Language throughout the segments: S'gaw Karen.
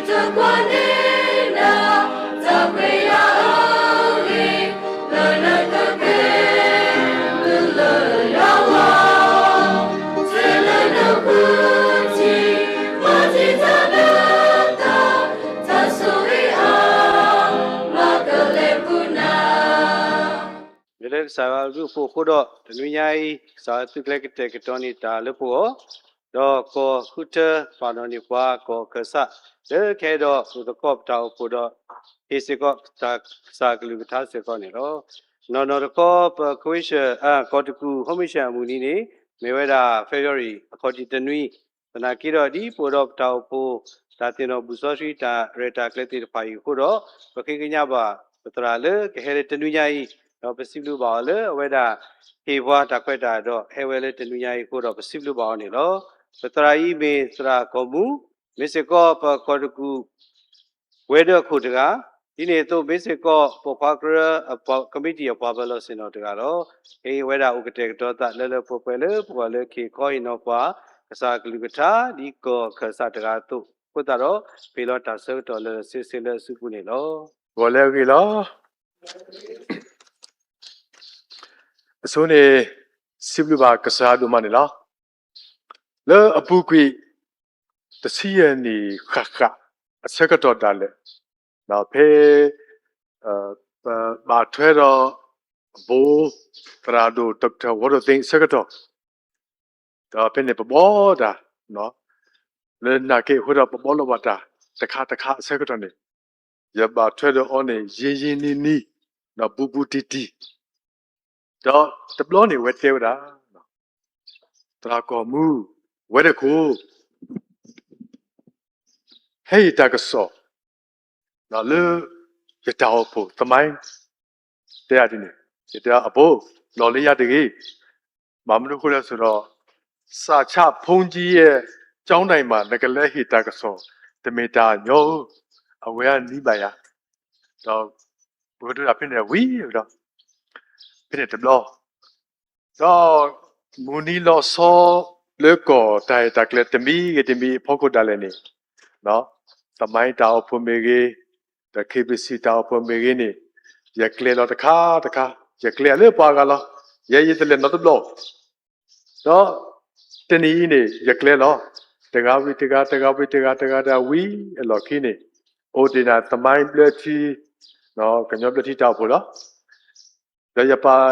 တကွၢ်န့ၢ်နၤ, တၢ်ခွဲးယာ်အဂ့ၢ်, လၢနကကဲ လၢယွၤလီၤ. ထဲလၢနဃုထံၣ်, မၤတံာ်တာ်နသး, တၢ်ဆိၣ်ဂ့ၤအါ, မၤကလဲၤပူၤနၤ. မ့ၢ်လၢကစၢ်ယွၤအဘျုးအဖှိၣ်အဃိဒီး တနွံညါအံၤ ကစၢ်ယွၤသုးကျဲၤကတဲာ်ကတီၤန့ၢ်တၢ်လၢပဂီၢ်, ဒီးကီၢ်ဃုထၢပာ်နီၣ်န့ၢ်ပှၤကီၢ်ခၢၣ်စး လၢကဟဲဒီးအိၣ်သကိးပတၢ်အိၣ်ဖှိၣ်ဒီး ဟ့ၣ်စ့ၢ်ကီးတၢ်ကစၢ်ကလုၢ်ကထါစ့ၢ်ကီးန့ၣ်လီၤ. နီၢ်နီၢ်တခီ ပ commission အ ကီၢ်တကူၣ် commission အမုၢ်နံၤန့ၣ် မ့ၢ်ဝဲဒၣ် February အခီၣ်ထံးတနွံ, သနာ်က့ဒီးဒ်ပအိၣ်ဒီးပတၢ်အိၣ်ဖှိၣ် တၢ်သ့ၣ်နီၣ်ဘူၣ်စီဆှံတၢ်ရဲၣ်တၢ်ကျဲၤသ့ၣ်တဖၣ်အံၤအဃိဒီး ပဃ့ကညးဘၣ်ပသရၣ်လၢကဟဲလၢတနွံညါအံၤ, ဒီးပစံးဘျုးဘၣ်အီၤလၢအဝဲဒၣ် ဟ့ၣ်ပှၤတၢ်ခွဲးတၢ်ယာ်ဒီးဟဲဝဲလၢတနွံညါအံၤအဃိဒီး ပစံးဘျုးဘၣ်အီၤန့ၣ်လီၤ. ပသရၣ်အံၤမ့ၢ်သရၣ်ကီၢ်မူ, မ့ၢ်စ့ၢ်ကီးပကီၢ်တကူၣ် ဝဲၤဒၢးခိၣ်တဂၤ, ဒ်န့ၣ်အသိးမ့ၢ်စ့ၢ်ကီး ပိာ်ခွါကရၢ committee အပှၤပၢၤလီၢ်ဆ့ၣ်နီၤတဂၤလီၤ. အဝဲဒၣ်အိၣ်ကတဲာ်ကတီၤသးလၢလၢပှဲၤပှဲၤလၢပဂီၢ်လၢကဟ့ၣ်ခီဟ့ၣ်နီၤပှၤ ကစၢ်ကလုၢ်ကထါ ဒ်ကီၢ်ခၢၣ်စးတဂၤအသိးအဃိသတးဒီး ပဟ့ၣ်လီၤတၢ်ဆၢကတီၢ်လၢလၢဆ့ဆ့လၢအစုပူၤန့ၣ်လီၤ. ဂီၤလၢအဂ့ၤလီၤ. အဆိန့ၣ် စံးဘျုးဘၣ်ကစၢ်ဒိၣ်မးန့ၣ်လီၤ. လၢအပူၤကွံာ် တဆံယဲၢ်နံၣ်ဃၣ်ဃၣ်အဆၢကတီၢ်ဒၣ်လဲာ်, ဖဲ ပဘၣ်ထွဲဒီး အဘိ သရၣ်ဒိၣ် Doctor ဝီဒိၣ်သ့အဆၢကတီၢ်, ဒီးဖဲန့ၣ်ပဘီတၢ် လၢနာ်က့အဃိဒီး ပဘီလီၤဘၣ်တၢ်တခါတခါအဆၢကတီၢ်န့ၣ်, ယဘၣ်ထွဲဒီးအီၤန့ၣ် ယံာ်ယံာ်နံၤနံၤ, ဘူးဘူးတံၢ်တံၢ်, ဒီးတဘျီန့ၣ် အဝဲတဲဝဲဒၣ်, သရၣ်ကီၢ်မူ ဝဲၤဒၢးခိၣ် ဟဲဟ့ၣ်တၢ်ကစီၣ် လၢယတၢ်အိၣ်ဖှိၣ်သမိုင်း တဲယၤဒ်န့ၣ်, ယတဲအဘိ လီၤလၢယၤတဂ့ၤ, ဘၣ်မနုၤအဃိလဲၣ်ဆိုတော့ စာချဖုန်းကြီးရဲ့ကျောင်းတိုင်မှာ နကလဲၤဟ့ၣ်တၢ်ကစီၣ် တမ့ၢ်တၢ်ညီဧိၤ, အဝဲအနံၤဘၣ်ယၤ, ဒီး ပကတိၤတၢ်ဖဲန့ၣ် ဝံၤဒီး ဖဲန့ၣ်တဘျီ ဒီးမုၢ်နံၤလီၤဆီ လၢကီၢ်တၢ်ရဲၣ်တၢ်ကျဲၤတမံၤဂ့ၤတမံၤအဖီခိၣ်ဒၣ်လဲာ်န့ၣ်, သမိုင်းတၢ်အိၣ်ဖှိၣ်မ့ၢ်ဂ့ၤ, ဒီး KBC တၢ်အိၣ်ဖှိၣ်မ့ၢ်ဂ့ၤန့ၣ်, ယကျဲၤလီၤတခါတခါ, ယကျဲၤလၢပှၤဂၤလီၤ, ယဲယတလဲၤနီတဘျီ, ဒီးတနံၤအံၤန့ၣ် ယကျဲၤလီၤ, တဂၤဝံၤတဂၤ, တဂၤဝံၤတဂၤ, တဂၤတဂၤဝံၤအလီၢ်ခံန့ၣ်, အိၣ်ဒံးနၤ သမိုင်းဘျၢထံ, ကညီဘျၢထံတၢ်အိၣ်ဖှိၣ်လီၤ. ဒီးယပာ်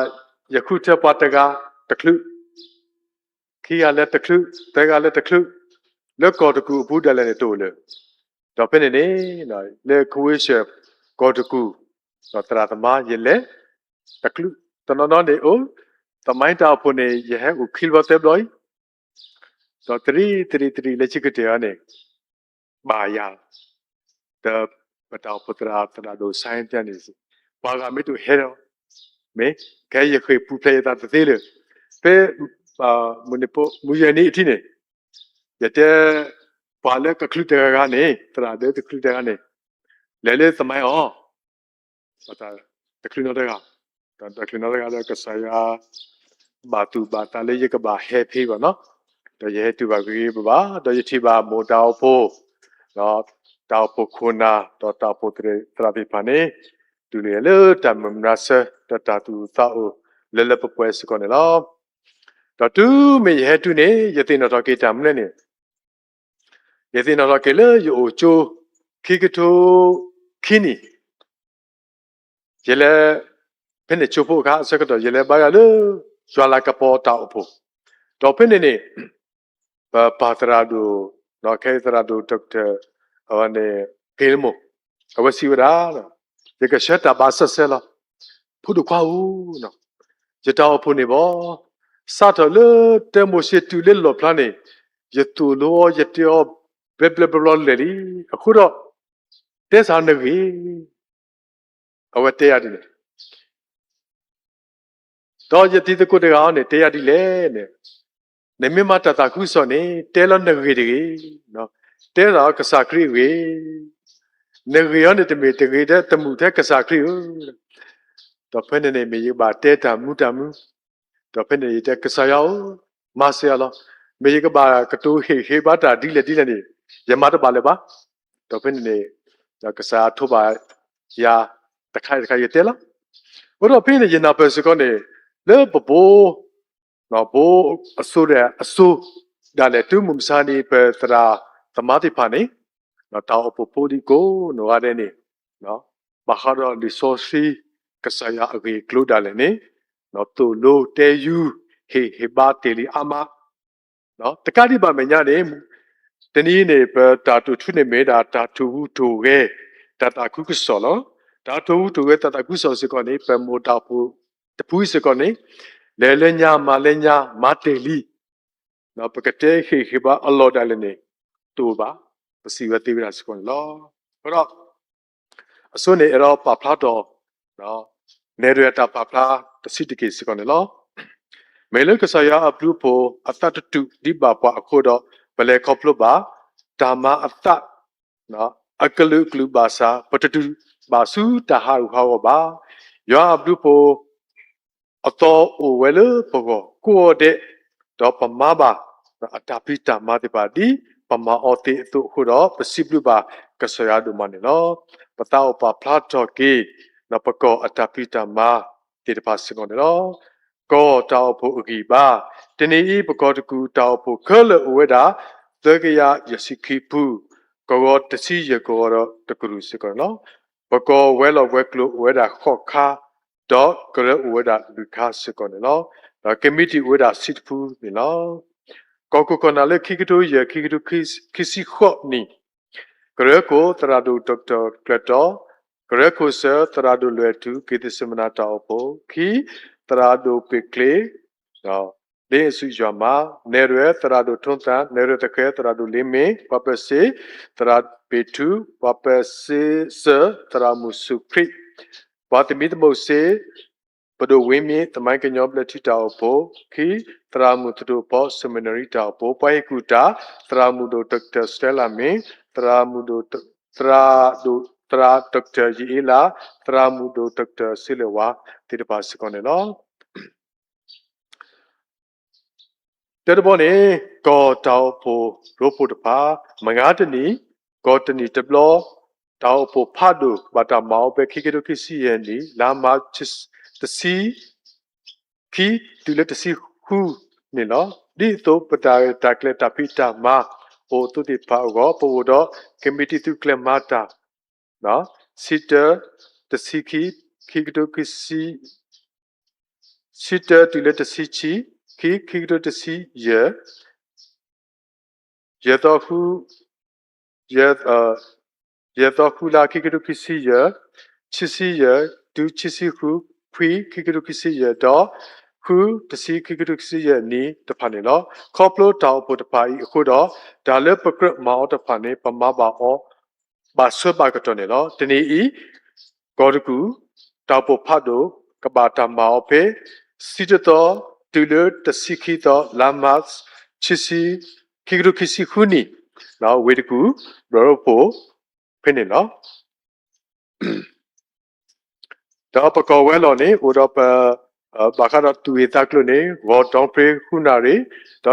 ယဃုထၢပှၤတဂၤတချုး, ခံဂၤလၢတချုး, သၢဂၤလၢတချုး, လၢကီၢ်တကူၣ်အပူၤဒၣ်လဲာ်န့ၣ်တအိၣ်လၢၤ, ဒီးဖဲန့ၣ်န့ၣ် လၢ ခဝ့ၡၢၣ် ကီၢ်တကူၣ် ဒီးသရၣ်သမါယလဲၤတချုး, တနီၤနီၤန့ၣ်အိၣ်, သမိုင်းတၢ်အိၣ်ဖှိၣ်န့ၣ် ယဟဲအိၣ်ခံဘျီသၢဘျီအံၤ, ဒီးတရံးတရံးတရံးလၢခံကတၢၢ်အံၤန့ၣ် ဘၣ်ယၤ, ဒီးပတၢ်အိၣ်ဖှိၣ်သရၣ် သရၣ်ဒိၣ် Simon န့ၣ်, ပှၤဂၤမ့ၢ်တအိၣ်ဟဲဒီး, မ့ၢ် ခဲအံၤယဃ့ၢ်ပူၤဖျဲးယသးတသ့လၢၤ, ဖဲ မုၢ်နံၤဖိ မုၢ်ယဲၢ်နံၤအထံးန့ၣ်, ယတဲ ပှၤလၢကချုးတဂၤဂၤန့ၣ် သရၣ်ဒိၣ်တချုးတဂၤန့ၣ်, လဲၤလၢသမိုင်းအီၤ တချုးနီတဂၤ, ဒီးတချုးနီတဂၤဒီး ကစၢ်ယွၤ ဘၣ်သူၣ်ဘၣ်သးလၢယကဘၣ်ဟဲဖဲအံၤဘၣ်နီၤ, ဒီးယဟဲတုၤဘၣ်ဂ့ၤဂ့ၤဘၣ်ဘၣ်, ဒီးယထံၣ်ဘၣ်မိၢ်တၢ်အိၣ်ဖှိၣ်, ဒီးတၢ်အိၣ်ဖှိၣ်ခိၣ်နၢ် ဒီးတၢ်အိၣ်ဖှိၣ်သရၣ်သ့ၣ်တဖၣ်န့ၣ်, တူၢ်လိာ်ယၤလၢတၢ်မုာ်မုာ်နၢ်ဆၢ ဒီးတၢ်သူၣ်အိၣ်သးအိၣ်လၢလၢပှဲၤပှဲၤစ့ၢ်ကီးန့ၣ်လီၤ. ဒီးတုၤမ့ၢ်ယဟဲတုၤန့ၣ် ယသ့ၣ်နီၣ်ထီၣ်က့ၤတၢ်မနုၤလဲၣ်န့ၣ်, ယသ့ၣ်နီၣ်ထီၣ်က့ၤလၢယအိၣ်ကၠိ ခံကထိခံနံၣ်, ယလဲၤ ဖဲန့ၣ်ကၠိဖိအခါအဆၢကတီၢ် ယလဲၤဘါယွၤလၢ ယွၤလၤကပီၤတၢ်အိၣ်ဖှိၣ်, ဒီးဖဲန့ၣ်န့ၣ် ပပၢ်သရၣ်ဒိၣ်, ခဲအံၤသရၣ်ဒိၣ် Doctor အဝဲန့ၣ် က့လမိၢ်, အဝဲစံးဝဲဒၣ်, ယကဆှၢတၢ်ဘၣ်စၢၤစၢၤလီၤ, ဖိဒိၣ်ခွါဧၢ, ယတၢ်အိၣ်ဖှိၣ်န့ၣ်ဘၣ်, စးထီၣ်လၢတၢမိၤၡ့တုၤလၢလီၣ်ဖျါန့ၣ်, ယသိၣ်လိအီၤ ယတဲအီၤ ဘျဲဘျဲဘျီဘျီလဲာ်လံ, အဃိဒီး တဲစ့ၢ်နဂ့ၢ်, အဝဲတဲယၤဒ်န့ၣ် ဒီးယတံၤသကိးတဂၤအံၤန့ၣ် တဲယၤဒ်လဲၣ်န့ၣ်, နမ့ၢ်မၤတၢ်သးခုကစီၣ်န့ၣ် တဲလီၤနဂ့ၢ်တဂ့ၤ, တဲလီၤကစၢ်ခရံာ်အဂ့ၢ်, နဂ့ၢ်အံၤန့ၣ် တမ့ၢ်တဂ့ၤထဲတမုာ်ထဲကစၢ်ခရံာ်ဧၢ, ဒီးဖဲန့ၣ်န့ၣ် မ့ၢ်ယကဘၣ်တဲတၢ်မူတၢ်မူ, ဒီးဖဲန့ၣ်ယတဲကစၢ်ယွၤဧၢ, မၤစၢၤယၤလီၤ, မ့ၢ်ယကဘၣ်ကတိၤဟ့ၣ်ဂံၢ်ဟ့ၣ်ဘါတၢ်ဒ်လဲၣ်ဒ်လဲၣ်န့ၣ် ယမၤတဘၣ်လၢၤဘၣ်, ဒီးဖဲန့ၣ်န့ၣ် ကစၢ်ယွၤထိးဘၣ်ယၤ တခါတခါယတဲလီၤ. အဃိဒီးဖဲန့ၣ် ယနၢ်ပၢၢ်စ့ၢ်ကီးန့ၣ် လၢပဘိ ဘိအစိၤဒၣ်အစိၤ ဒၣ်လဲာ်တုၤမုၢ်မဆါန့ၣ် ပသရၣ်သမါသ့ၣ်တဖၣ်န့ၣ် တၢ်အိၣ်ဖှိၣ်ဖိဒံကိးနီၢ်ဂၤဒဲးန့ၣ် ဘၣ်ဃးဒီးလံာ်စီဆှံ ကစၢ်ယွၤအဂ့ၢ်အကျိၤဒၣ်လဲာ်န့ၣ် သိၣ်လိတဲယူၤ ဟ့ၣ်ဟ့ၣ်ဘါတ့ၢ်လံအါမး တကးဒံးဘၣ်မဲာ်ညါန့ၣ် တနံၤအံၤန့ၣ် ပတၢ်တိာ်ထူန့ၣ်မ့ၢ်ဒၣ်တၢ်ထိၣ်ဟူးထိၣ်ဂဲၤ တၢ်သးခုကစီၣ်လီၤ. တၢ်ထိၣ်ဟူးထိၣ်ဂဲၤတၢ်သးခုကစီၣ်စ့ၢ်ကီးန့ၣ် ပမိၢ်တၢ်အိၣ်ဖှိၣ်တဖုစ့ၢ်ကီးန့ၣ် လဲၤလၢညါမၤလၢညါမၤတ့ၢ်လံ ပကတဲဟ့ၣ်ဟ့ၣ်ဘါအလီၢ်ဒၣ်လဲာ်န့ၣ် တအိၣ်ဘၣ် ပစံးဝဲသ့ဝဲဒၣ်စ့ၢ်ကီးန့ၣ်လီၤ. အဃိဒီး အဆိန့ၣ်အဲၣ်ဒိးပာ်ဖျါထီၣ် နဲၣ်ရွဲၣ်တၢ်ပာ်ဖျါတဆံးတက့ၢ်စ့ၢ်ကီးန့ၣ်လီၤ. မ့ၢ်လၢကစၢ်ယွၤအဘျုးအဖှိၣ်အသးတတူာ်ဒံးဘၣ်ပှၤအဃိဒီး ပလဲၤခီဖျိဘၣ် တၢ်မၤအသး အကလုာ်ကလုာ်ဘၣ်ဆၣ် ပတတုၤဘၣ်ဆူတၢ်ဟးဂူာ်ဟးဂီၤဘၣ်. ယွၤအဘျုးအဖှိၣ် အသီအိၣ်ဝဲလၢပဂီၢ်ကိးဂၤဒဲး, ဒီးပမၤဘၣ်အတၢ်ဖံးတၢ်မၤသ့ၣ်တဖၣ်ဒ်ပမၤအီၤသ့အသိးအဃိဒီး ပစံးဘျုးဘၣ်ကစၢ်ယွၤဒိၣ်မးန့ၣ်လီၤ. ပသးအိၣ်ပာ်ဖျါထီၣ်က့ၤ ပကီၢ်အတၢ်ဖံးတၢ်မၤသ့ၣ်တဖၣ်စ့ၢ်ကီးန့ၣ်လီၤ. ကီၢ်တၢ်အိၣ်ဖှိၣ်အဂံၢ်ဘါ, တနံၤအံၤ ပကီၢ်တကူၣ်တၢ်အိၣ်ဖှိၣ်ခဲလၢာ်အိၣ်ဝဲဒၣ် သၢကယၤယဲၢ်ဆံခံဖု, ကဝီၤတဆံယဲၢ်ကဝီၤဒီးတကရူၢ်စ့ၢ်ကီးန့ၣ်လီၤ. ပကီၢ်ဝဲၤလီၢ်ဝဲၤကျိၤအိၣ်ဝဲဒၣ်ဃိးခါ, ဒီးကရၢအိၣ်ဝဲဒၣ်လွံၢ်ခါစ့ၢ်ကီးန့ၣ်လီၤ. ဒီးကမံးတံာ်အိၣ်ဝဲဒၣ်ဆံတဖုန့ၣ်လီၤ. ကီၢ်ခိၣ်ကီၢ်နၢ်လၢခံကထိယဲၢ် ခံကထိခံဆံဃိးနံၣ်, ကရၢခိၣ်သရၣ်ဒိၣ် Doctor ကျၢၤတီ, ကရၢခိၣ်စၢၤသရၣ်ဒိၣ်လွဲၢ်ထူ က့ၤသစမနၤတၢ်အိၣ်ဖှိၣ်, ခံ, သရၣ်ဒိၣ်ပ့ၣ်ကျ့ၤ လ့အစုယွၤမး, နဲၣ်ရွဲၣ်သရၣ်ဒိၣ်ထိသၣ်, နဲၣ်ရွဲၣ်သဃဲသရၣ်ဒိၣ်လ့မ့ၢ်, ပှၤပၢၤစ့ သရၣ်ပ့ၣ်ထူ, ပှၤပၢၤစ့စၢၤသရၣ်မုၣ်စူၤခရံာ်, ပှၤသမံသမိးစ့ ပဒိၣ်ဝ့မ့ၢ် သမိုင်းကညီဘျၢထံတၢ်အိၣ်ဖှိၣ်, ခံ, သရၣ်မုၣ်သဒိၣ်ဖီ seminary တၢ်အိၣ်ဖှိၣ်, ပှၤဟ့ၣ်ကူၣ်တၢ် သရၣ်မုၣ်ဒိၣ် Doctor Stella မ့ၢ်, သရၣ်မုၣ်ဒိၣ် သရၣ်ဒိၣ် သရၣ် Doctor ယအ့လး, သရၣ်မုၣ်ဒိၣ် Doctor စ့လၢဝါသ့ၣ်တဖၣ်စ့ၢ်ကီးန့ၣ်လီၤ. တၢတဘီန့ၣ် ကီၢ်တၢ်အိၣ်ဖှိၣ်ရိဖှိၣ်တဖၣ် မုၢ်ဂၤတနံၤ ကီၢ်တနံၤတဘျီ တၢ်အိၣ်ဖှိၣ်ဖးဒိၣ် ဘၣ်တၢ်မၤအီၤဖဲခံကထိခံဆံယဲၢ်နံၣ် လါမး တဆံ ခံ တုၤလၢတဆံဃုန့ၣ်လီၤ. ဒ်သိးပတၢ်ရဲၣ်တၢ်ကျဲၤတၢ်ဖံးတၢ်မၤအိၣ်အသိးသ့ၣ်တဖၣ်အဂီၢ် ပအိၣ်ဒီးကမံးတံာ်သုးကျဲၤမၤတၢ် ဆံတၢ တဆံခံ ခံကထိ ဆံတၢတုၤလၢတဆံခံ ခံ ခံကထိတဆံယဲၢ် ယဲၢ်သီဃု ယဲၢ် ယဲၢ်သီဃုလါ ခံကထိခံဆံယဲၢ်, ခံဆံယဲၢ် တုၤခံဆံဃု ခွံ ခံကထိခံဆံယဲၢ် ဒီး ဃု တဆံ ခံကထိခံဆံယဲၢ်နံၣ်တဖၣ်န့ၣ်လီၤ. ခီဖျိတၢ်အိၣ်ဖှိၣ်တဖၣ်အံၤအဃိဒီး တၢ်လၢပကြၢးမၤအီၤတဖၣ်န့ၣ် ပမၤဘၣ်အီၤ ဘၣ်ဆၢဘၣ်ကတီၢ်န့ၣ်လီၤ. တနံၤအံၤ ကီၢ်တကူၣ် တၢ်အိၣ်ဖှိၣ်ဖးဒိၣ် ကဘၣ်တၢ်မၤအီၤဖဲ ဆံတသီ တုၤလၢတဆံခံသီ လါမး ခံဆံ ခံကထိခံဆံဃုနံၣ် ဝ့ၢ်တကူၣ် ဘျီၣ်ရိဖှိၣ် ဖဲန့ၣ်လီၤ. ဒီးပကီၢ်ဝဲၤလီၢ်န့ၣ် အိၣ်ဒီးပ ဘၣ်ဃးဒီးသူၣ်ဂ့ၢ်သးကျိၤန့ၣ် ဂီၤဒီဖျ့ဃုနၣ်ရံၣ်, ဒီး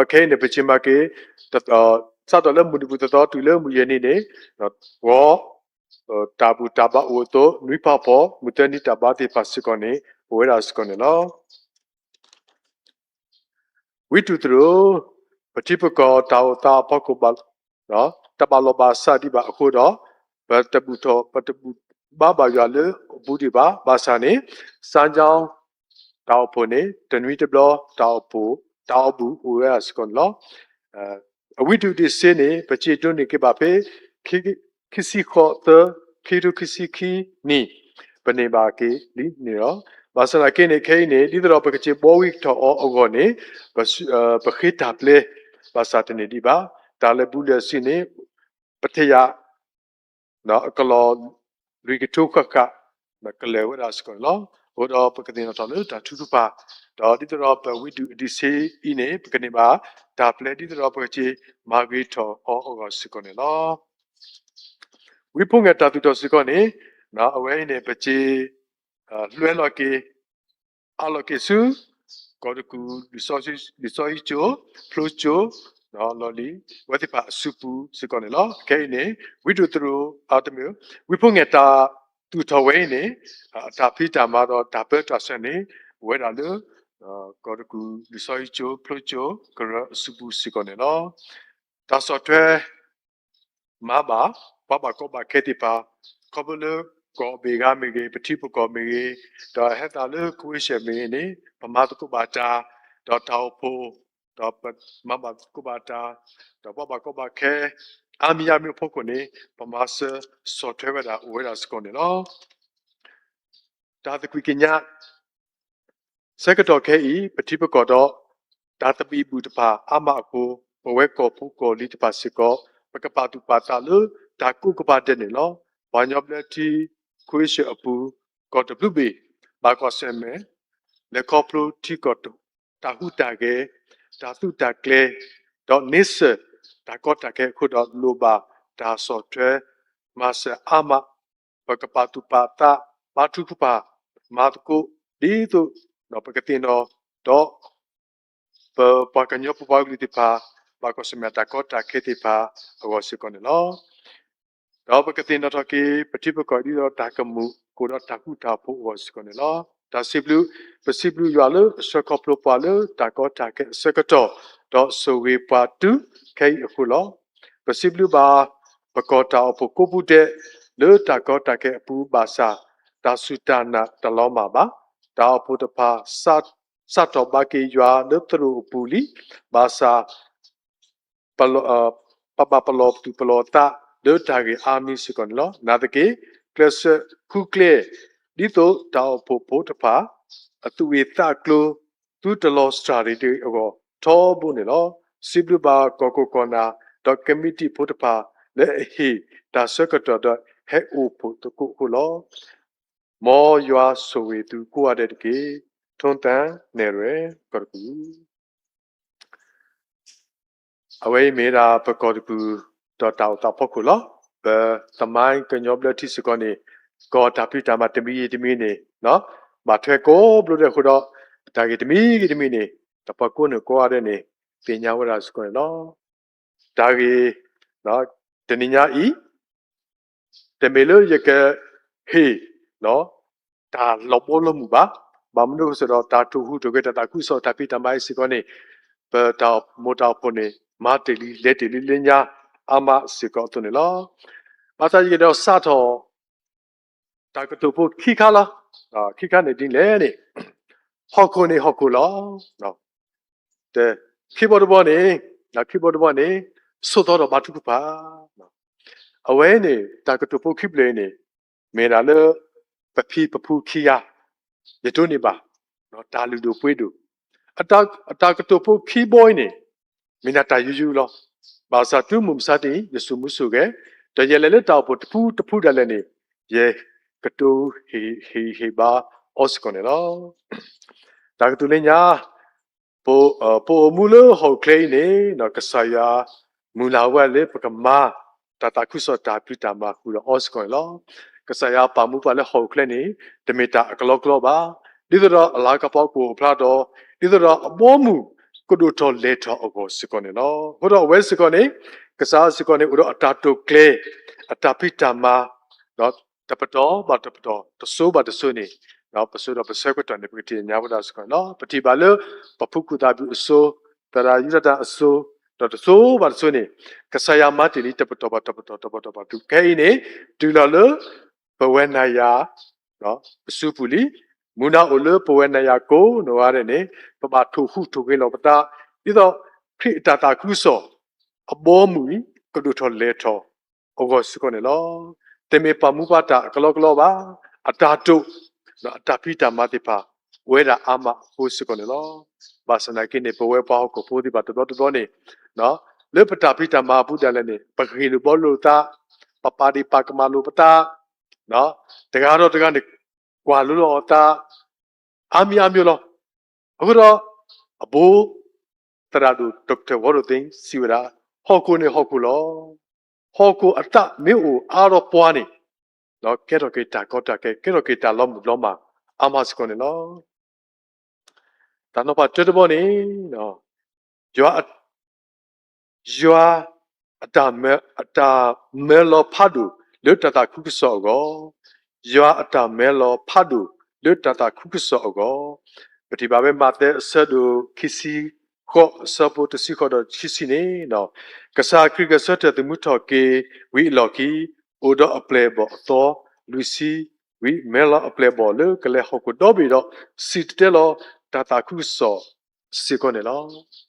ခဲအံၤန့ၣ် ပက့ၤမၤက့ၤ စးထီၣ်လၢမုၢ်နံၤပူၤသီသီတုၤလၢမုၢ်ယဲၢ်နံၤန့ၣ် ဂီၤ တၢ်ဘူၣ်တၢ်ဘါအိၣ်အသိး နွံဖးဖီ မုၢ်သၢနံၤတၢ်ဘါသ့ၣ်တဖၣ်စ့ၢ်ကီးန့ၣ် အိၣ်ဝဲဒၣ်စ့ၢ်ကီးန့ၣ်လီၤ. ဝံတူၢ်သရူး ပထံပကီၢ်တၢ်အိၣ်သးအဖီခိၣ်ဘၣ် တဘၣ်လိာ်ဘၣ်စးဒံးဘၣ်အဃိဒီး ပတဘူၣ်ထီၣ် ပတဘူၣ်ဘါဘၣ်ယွၤလၢအပူၤဒံးဘၣ်. ဘၣ်ဆၣ်န့ၣ် စါကၠီ တၢ်အိၣ်ဖှိၣ်န့ၣ် တနွံတဘျီ တၢ်အိၣ်ဖှိၣ် တၢ်အိၣ်ဘူၣ်အိၣ်ဝဲဒၣ်စ့ၢ်ကီးန့ၣ်လီၤ. အဝံတူၢ်ဒံးစ့န့ၣ် ပစံးဒိးန့ၢ်က့ၤဘၣ်ဖဲ ခံဆံဃိးသၢ ခံကထိခံဆံခံနံၣ် ပန့ၢ်ဘၣ်က့ၤလံန့ၣ်လီၤ. ဘၣ်ဆၣ်သနာ်က့န့ၣ် ခဲအံၤန့ၣ် ဒ်သိးဒီးပကစ့ၢ်ဘှီဝံထီၣ်အီၤအဂီၢ်န့ၣ် ပဃ့တၢ်ပျဲ ဘၣ်ဆၣ်တန့ၢ်ဒံးဘၣ်. တၢ်လၢာ်ဘူၣ်လၢာ်စံးန့ၣ် ပထံၣ်ယၤ အကလီၢ်လွံၢ်ကထိဃၣ်ဃၣ် ကလဲၤဝဲဒၣ်စ့ၢ်ကီးန့ၣ်လီၤ. အဃိဒီးပကသ့ၣ်နီၣ်ထီၣ်လၢတၢ်ထုကဖၣ် ဒီးဒ်သိးဒီးပဝံတူၢ်အဒံးစ့အံၤန့ၣ် ပကန့ၢ်ဘၣ်တၢ်ပျဲဒ်သိးဒီးပကစ့ၢ်မၤဂ့ၤထီၣ်အီၤအဂီၢ်စ့ၢ်ကီးန့ၣ်လီၤ. ဝံဖီၣ်ငဲၤတၢ်သူၣ်ထီၣ်စ့ၢ်ကီးန့ၣ် အဝဲအံၤန့ၣ် ပစ့ၢ် လွဲလီၤက့ၤ အးလီၤက့ၤဆူ ကီၢ်တကူၣ် လံာ်စီဆှံကၠိ ဖျိကၠိ လီၢ်လံၤ အဝဲသ့ၣ်တဖၣ်အစုပူၤစ့ၢ်ကီးန့ၣ်လီၤ. ခဲအံၤန့ၣ် ဝံဒိၣ်သရိာ် အတမ့ၢ် ဝံဖိငဲၤတၢ်သူၣ်ထီၣ်ဝဲအံၤန့ၣ် အတၢ်ဖံးတၢ်မၤဒီးတၢ်ပၢတၢ်ဆှၢန့ၣ် အိၣ်ဝဲဒၣ်လၢ ကီၢ်တကူၣ် လံာ်စီဆှံကၠိ ဖျိကၠိ ကရၢအစုပူၤစ့ၢ်ကီးန့ၣ်လီၤ. တၢ်ဆီၣ်ထွဲ မၤဘၣ် ပှၤဘၣ်ကီဘၣ်ခဲသ့ၣ်တဖၣ် ခီဖျိလၢကီၢ်အဘ့ၣ်ဂါမ့ၢ်ဂ့ၤ ပထံပကီၢ်မ့ၢ်ဂ့ၤ ဒီးဟဲသးလၢ ခဝ့ၡၢၣ် မ့ၢ်ဂ့ၤန့ၣ် ပမၤသကိးဘၣ်တၢ် ဒီးတၢ်အိၣ်ဖှိၣ် ဒီးပမၤဘၣ်သကိးဘၣ်တၢ် ဒီးပှၤဘၣ်ကီဘၣ်ခဲ အါမံၤအါမံၤအဖီခိၣ်န့ၣ် ပမၤစၢၤဆီၣ်ထွဲဝဲဒၣ်အိၣ်ဝဲဒၣ်စ့ၢ်ကီးန့ၣ်လီၤ. တၢ်သကွံာ်ကညး ဆၢကတီၢ်ခဲအံၤ ပထံပကီၢ်ဒီး တၢ်သဘံၣ်ဘုၣ်တဖၣ်အါမးအဃိ ပဝဲကီၢ်ဖိကီၢ်လံၤတဖၣ်စ့ၢ်ကီး ပကပာ်သူၣ်ပာ်သးလၢတၢ်ကိးကပၤဒဲးန့ၣ်လီၤ. ပှၤကညီဘျၢထံ ခဝ့ၡၢၣ်အပူၤ ကီၢ်တဘျုးဘ့ၣ် ဘၣ်ကွၢ်ဆၢၣ်မဲာ် လဲၤခီဖျိထံကီၢ်တၢ်ဟူးတၢ်ဂဲၤ တၢ်သူးတၢ်ကျဲၤ ဒီးန့ဆၢၣ်တၢ်ကီတၢ်ခဲအဃိဒီး လိၣ်ဘၣ်တၢ်ဆီၣ်ထွဲမၤစၢၤအါမး ပကပာ်သူၣ်ပာ်သး ပာ်ထူပာ် မၤသကိး ဒ်သိးဒီးပကသ့ၣ်နီၣ်ဒီး ပပှၤကညီပပှၤကလုာ်သ့ၣ်တဖၣ် ဘၣ်ကွၢ်ဆၢၣ်မဲာ်တၢ်ကီတၢ်ခဲသ့ၣ်တဖၣ်အဂီၢ်စ့ၢ်ကီးန့ၣ်လီၤ. ဒီးပကသ့ၣ်နီၣ်ထီၣ်က့ၤ ပထံပကီၢ်ဒ်သိးတၢ်ကမူၣ် ကအိၣ်ဒီးတၢ်ဃူတၢ်ဖိးအဂီၢ်စ့ၢ်ကီးန့ၣ်လီၤ. တၢ်စံးဘျုး ပစံးဘျုးယွၤလၢအဆှၢခီဖျိပှၤလၢတၢ်ကီတၢ်ခဲအဆၢကတီၢ် ဒီးဆိၣ်ဂ့ၤပှၤတုၤခဲအံၤအဃိလီၤ. ပစံးဘျုးဘၣ် ပကီၢ်တၢ်အိၣ်ဖှိၣ်ကိးပူၤဒဲး လၢတၢ်ကီတၢ်ခဲအပူၤဘၣ်ဆၣ် တၢ်စူၢ်တၢ်နာ်တလီၤမၢ်ဘၣ်. တၢ်အိၣ်ဖှိၣ်တဖၣ် စးထီၣ်ဘၣ်က့ၤယွၤလၢသရိာ်အပူၤလံ. ဘၣ်ဆၣ် ပ ပဘၣ်ပလီၢ်ပသူၣ်ပလီၢ်သးလၢတၢ်ဂ့ၢ်အါမံၤစ့ၢ်ကီးန့ၣ်လီၤ. နာ်သက့ ကျဲးစၢးဃုကျဲ ဒ်သိးတၢ်အိၣ်ဖှိၣ်ဖိတဖၣ် အသူၣ်ဂ့ၤသးကျိၤ သုတလီၤစှၤရ့ၣ်တဂ့ၤအဂီၢ် ထီဘိန့ၣ်လီၤ. စံးဘျုးဘၣ်ကီၢ်ခိၣ်ကီၢ်နၢ် ဒီးကမံးတံာ်ဖိတဖၣ် လၢအဟ့ၣ်တၢ်ဆၢကတီၢ်ဒီးဟဲအိၣ်ဖှိၣ်သကိးအဃိလီၤ. မ်ယွၤဆိၣ်ဂ့ၤသုကိးဂၤဒဲးတက့ၢ်. ထိၣ်သၣ်နဲၣ်ရွဲၣ် ကီၢ်တကူၣ် အဝဲအံၤမ့ၢ်ဒၣ်ပကီၢ်တကူၣ်ဒီးတၢ်အိၣ်သးဖီခိၣ်လီၤ. ပသမိုင်းကညီဘျၢထံစ့ၢ်ကီးန့ၣ် ကီၢ်တၢ်ဖံးတၢ်မၤတမံၤဂ့ၤတမံၤန့ၣ် ဘၣ်ထွဲကိးဘျီဒဲးအဃိဒီး တၢ်ဂ့ၢ်တမံၤဂ့ၤတမံၤန့ၣ် တပှၤကိးန့ၣ်ကိးဂၤဒဲးန့ၣ် သ့ၣ်ညါဝဲဒၣ်စ့ၢ်ကီးန့ၣ်လီၤ. တၢ်ဂ့ၢ် တနံၤညါအံၤ တမ့ၢ်လၢယကဟ့ၣ် တၢ်လီၤဘီလီၤမုၢ်ဘၣ်. ဘၣ်မနုၤအဃိဒီး တၢ်ထိၣ်ဟူးထိၣ်ဂဲၤတၢ်သးခုကစီၣ်တၢ်ဖံးတၢ်မၤအံၤစ့ၢ်ကီးန့ၣ် ပတၢ်အိၣ်ဖှိၣ်အပူၤန့ၣ် မၤတ့ၢ်လံလဲၤတ့ၢ်လံလၢညါအါမးစ့ၢ်ကီးအသိးန့ၣ်လီၤ. ဘၣ်ဆၣ်ယကဒီးစးထီၣ် တၢ်ကတိၤဖိခံခါလီၤ. ခံခါန့ၣ်ဒ်လဲၣ်န့ၣ် ဟီၣ်ခိၣ်န့ၣ်ဟီၣ်ခိၣ်လီၤ. ခံဘီတဘီန့ၣ် ခံဘီတဘီန့ၣ် ဆိးသီဒီးဘါထုကဖၣ် အဝဲန့ၣ် တၢ်ကတိၤဖိခံဖျၢၣ်အံၤန့ၣ် မ့ၢ်ဒၣ်လၢ ပဖံပဖုခံဂၤ ယတိၢ်န့ၢ်ဘၣ် တၢ်လုၢ်ဒိၣ်ပှ့ၤဒိၣ် အတၢ်ကတိၤဖိခံဘီအံၤန့ၣ် မ့ၢ်ဒၣ်တၢ်ယိယိလီၤ. ဘၣ်ဆၣ်တုၤမုၢ်မဆါတနံၤ ယစိာ်မူစိာ်ဂဲၤ ဒီးယလဲၤလၢတၢ်အိၣ်ဖှိၣ်တဖုတဖုဒၣ်လဲာ်န့ၣ် ယကတိၤဟ့ၣ်ဂံၢ်ဟ့ၣ်ဘါအီၤစ့ၢ်ကီးန့ၣ်လီၤ. တၢ်ကတိၤလၢညါ ပအိၣ်မူလၢဟီၣ်ခိၣ်ချၢအံၤန့ၣ် ကစၢ်ယွၤမုၢ်လၢ်ဝဲလၢပကမၤ တၢ်သးခုကစီၣ်တၢ်ဖံးတၢ်မၤဃုာ်ဒီးအီၤစ့ၢ်ကီးန့ၣ်လီၤ. ကစၢ်ယွၤပာ်မူပှၤလၢဟီၣ်ခိၣ်ချၢန့ၣ် တမ့ၢ်တၢ်အကလီကလီဘၣ်. ဒ်သိးဒီးအလၤကပီၤကအိၣ်ဖျါဒီး ဒ်သိးဒီးအဘီအမုၢ်ကဒိၣ်ထီၣ်လဲၤထီၣ်အဂီၢ်စ့ၢ်ကီးန့ၣ်လီၤ. အဃိဒီးအဝဲစ့ၢ်ကီးန့ၣ် ကစၢ်စ့ၢ်ကီးန့ၣ် အိၣ်ဒီးအတၢ်တိာ်ကျဲၤ အတၢ်ဖံးတၢ်မၤ တပတီၢ်ဘၣ်တပတီၢ် တစိၤဘၣ်တစိၤန့ၣ် ပစိၤဒီးပဆၢကတီၢ်န့ၣ် ပကထံၣ်ညါဝဲဒၣ်စ့ၢ်ကီးန့ၣ်လီၤ. ပထံၣ်ဘၣ်လၢ ပဖုခိၣ်သၣ်ဘံၣ်အစိၤ သရၣ်ယူဒၤတၢ်အစိၤ ဒီးတစိၤဘၣ်တစိၤန့ၣ် ကစၢ်ယွၤမၤတ့ၢ်လံတပတီၢ်ဘၣ်တပတီၢ် တပတီၢ်ဘၣ်တပတီၢ် ခဲအံၤန့ၣ် တုၤလီၤလၢ ပဝဲနၤယၤ အစုပူၤလံ. မုၢ်နၤအိၣ်လၢပဝဲနၤယၤကိးနီၢ်ဂၤဒဲးန့ၣ် ပဘၣ်ထိၣ်ဟူးထိၣ်ဂဲၤလီၤပသး ဒ်သိးခရံာ်အတၢ်သးခုကစီၣ် အဘီအမုၢ်အံၤ ကဒိၣ်ထီၣ်လဲၤထီၣ်အဂီၢ်စ့ၢ်ကီးန့ၣ်လီၤ. တမ့ၢ်ပာ်မူပှၤတၢ်အကလီကလီဘၣ်. အတၢ်တိာ် အတၢ်ဖံးတၢ်မၤသ့ၣ်တဖၣ် အိၣ်ဝဲဒၣ်အါမးအဃိစ့ၢ်ကီးန့ၣ်လီၤ. ဘၣ်ဆၣ်သနာ်က့န့ၣ် ပဝဲပှၤဟီၣ်ခိၣ်ဖိသ့ၣ်တဖၣ်တဘျီတဘျီန့ၣ် လၢပတၢ်ဖံးတၢ်မၤအပူၤဒၣ်လဲာ်န့ၣ် ပဂ့ၢ်လိာ်ဘှီလိာ်သး, ပပာ်ဒ့ၣ်ပာ်ကမၣ်လိာ်ပသး, တဂၤဒီးတဂၤန့ၣ် ကွၢ်လိလီၤအသး အါမံၤအါမံၤလီၤ. အဃိဒီး အဘိ သရၣ်ဒိၣ် Doctor Walter Wong စံးဝဲဒၣ် ဟီၣ်ခိၣ်န့ၣ်ဟီၣ်ခိၣ်လီၤ. ဟီၣ်ခိၣ်အသးမ့ၢ်အိၣ်အါထီၣ်ပှၤန့ၣ် ကဲထီၣ်က့ၤတၢ်ကီတၢ်ခဲ ကဲထီၣ်က့ၤတၢ်လီၤမုၢ်လီၤမၢ်အါမးစ့ၢ်ကီးန့ၣ်လီၤ. တၢ်နီၤဖးတၢတဘီန့ၣ် ယွၤ ယွၤအတၢ်မၢလီၤဖးဒိၣ်လၢတၢ်သးခုကစီၣ်အဂီၢ်, ယွၤအတၢ်မၢလီၤဖးဒိၣ်လၢတၢ်သးခုကစီၣ်အဂီၢ်, ပထံၣ်ဘၣ်ဖဲမးသဲအဆၢဒိၣ်ခံဆံဃိး အဆၢဖိတဆံဃိးဒီးခံဆံန့ၣ်, ကစၢ်ခရံာ်ဂဲၤဆၢထၢၣ်သမူထီၣ်က့ၤဝံၤအလီၢ်ခံ, အိၣ်ဒီးအပျဲၢ်အဘီၣ်အသီလွံၢ်ဆံ, ဝံၤမၢလီၤအပျဲၢ်အဘီၣ်လၢကလဲၤဟီၣ်ခိၣ်ဒီဘ့ၣ်ဒီး စံၣ်တဲၤတဲလီၤတၢ်သးခုကစီၣ်စ့ၢ်ကီးန့ၣ်လီ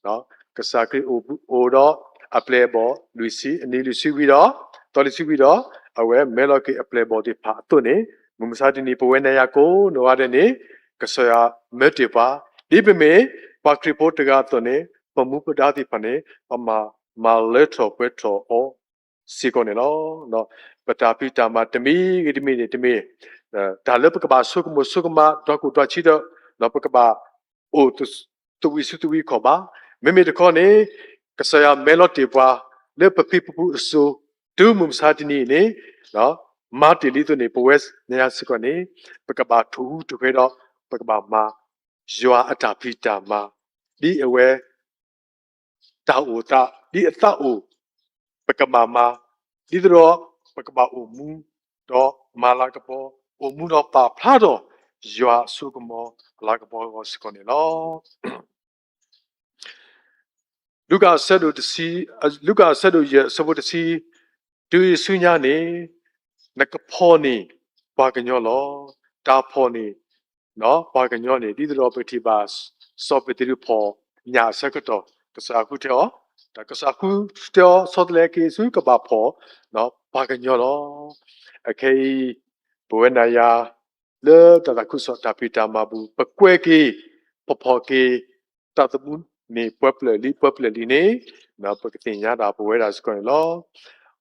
ၤ. ကစၢ်ခရံာ်အိၣ်ဒီးအပျဲၢ်အဘီၣ်လွံၢ်ဆံ, အနံၤလွံၢ်ဆံဝံၤဒီး, သီလွံၢ်ဆံဝံၤဒီး, အဝဲမၢလီၤက့ၤအပျဲၢ်အဘီၣ်သ့ၣ်တဖၣ်အသိးန့ၣ်, မုၢ်မဆါတနံၤ ပဝဲနၤယၤကိးနီၢ်ဂၤဒဲးန့ၣ်, ကစၢ်ယွၤမၢတ့ၢ်ပှၤ, ဒ်ပမ့ၢ်ပှၤခရံာ်ဖိတဂၤအသိးန့ၣ်, ပမူပဒါသ့ၣ်တဖၣ်န့ၣ်, ပမၤမၤလၢထီၣ်ပှဲၤထီၣ်အီၤစ့ၢ်ကီးန့ၣ်လီၤ. ပတၢ်ဖံးတၢ်မၤတမံၤဂ့ၤတမံၤန့ၣ်တမ့ၢ် တၢ်လၢပကဘၣ်ဆိကမိၣ်ဆိကမး ဒီးကိၣ်တၢ်ဆံးဒီး ပကဘၣ်အိၣ်သဝံစုသဝံခီၣ်ဘၣ်. မ့မ့ၢ်တခီန့ၣ်, ကစၢ်ယွၤမၢလီၤတ့ၢ်ပှၤလၢပဖံပဖုအစိၤ, တုၤမုၢ်မဆါတနံၤအံၤန့ၣ်, မၤတ့ၢ်လံအသိးန့ၣ် ပဝဲနၤယၤစ့ၢ်ကီးန့ၣ်, ပကဘၣ်ထိၣ်ဟူးထိၣ်ဂဲၤဒီး ပကဘၣ်မၤယွၤအတၢ်ဖံးတၢ်မၤ, ဒ်အဝဲ တၢ်အိၣ်သး ဒ်အသးအိၣ် ပကဘၣ်မၤ, ဒ်သိးဒီး ပကဘၣ်အိၣ်မူ ဒီးမၤလၤကပီၤ, အိၣ်မူဒီးပာ်ဖျါထီၣ် ယွၤအစိကမီၤအလၤကပီၤအဂီၢ်စ့ၢ်ကီးန့ၣ်လီၤ. လူၤကၣ်အဆၢဒိၣ်, လူၤကၣ်အဆၢဒိၣ်ယဲၢ် အဆၢဖိတဆံ, တုၤအံၤဆူညါန့ၣ် နကဖီၣ်န့ၢ်ပှၤကညီလီၤ. တၢ်ဖီၣ်န့ၢ် ပှၤကညီန့ၣ် ဒ်သိးဒီးပကထံၣ်ဘၣ် စီၤပ့းတရူးဖီၣ်ညၣ်အဆၢကတီၢ် ကစၢ်ဃုထၢအီၤ, တၢ်ကစၢ်ဃုထၢအီၤ ဆီတလဲက့ၤဆူကဘၣ်ဖီၣ် ပှၤကညီလီၤ. အခဲအံၤ ပဝဲနၤယၤ လၢတၢ်သးခုကစီၣ်တၢ်ဖံးတၢ်မၤပူၤ ပကွဲးက့ၤ ပဖီၣ်က့ၤ တၢ်သမူန့ၣ် ပှဲၤပျၢၤလံ ပှဲၤပျၢၤလံန့ၣ် ပကသ့ၣ်ညါဒၣ်ပဝဲဒၣ်စ့ၢ်ကီးန့ၣ်လီ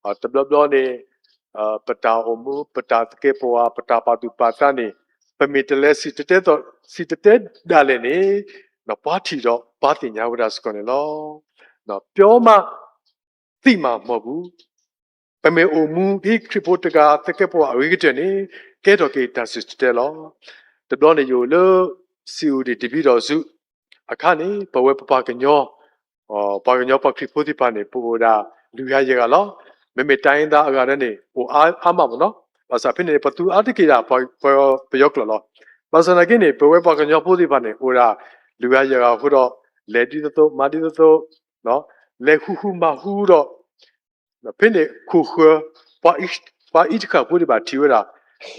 ၤ. တဘျီဘျီန့ၣ် ပတၢ်အိၣ်မူ ပတၢ်သကဲးပဝး ပတၢ်ပာ်သူၣ်ပာ်သးန့ၣ် ပမ့ၢ်တလဲၤစံၣ်တဲၤတဲ စံၣ်တဲၤတဲဒၣ်လဲာ်န့ၣ် ပှၤထံၣ်ဒီးပှၤသ့ၣ်ညါဝဲဒၣ်စ့ၢ်ကီးန့ၣ်လီၤ. ပျီမး သံမးမီၢ်ပူၤ ပမ့ၢ်အိၣ်မူဒ်ခရံာ်ဖိတဂၤသကဲးပဝးအဂ့ၤကတၢၢ်န့ၣ် ကဲထီၣ်က့ၤတၢ်စံၣ်တဲၤတဲလီၤ. တဘျီန့ၣ်ယအိၣ်လၢ စံးအူဒံၣ်တဘံဒီးဆူ အခါန့ၣ် ပဝဲပပှၤကညီ ပှၤကညီပှၤခရံာ်ဖိသ့ၣ်တဖၣ်န့ၣ် ပအိၣ်ဒၣ်လွံၢ်ဂၤယဲၢ်ဂၤလီၤ. မ့မ့ၢ်တိုင်းရင်းသားအဂၤဒၣ်န့ၣ် အိၣ်အါမးမ့ၢ်နီၤ. ဘၣ်ဆၣ်ဖဲန့ၣ် ပသူအါတက့ၢ်ဒၣ် ပယီၤကျိာ်လီၤ. ဘၣ်ဆၣ်သနာ်က့န့ၣ် ပဝဲပှၤကညီဖိသ့ၣ်တဖၣ်န့ၣ် အိၣ်ဒၣ်လွံၢ်ဂၤယဲၢ်ဂၤအဃိဒီး လဲၤဒ်သိးသိး မၤဒ်သိးသိး လဲၤဃူဃူမၤဃူဒီး ဖဲန့ၣ်ခိၣ်ဃၢၤ ပှၤအံၤတဃၣ်ဖိသ့ၣ်တဖၣ်ထံၣ်ဝဲဒၣ်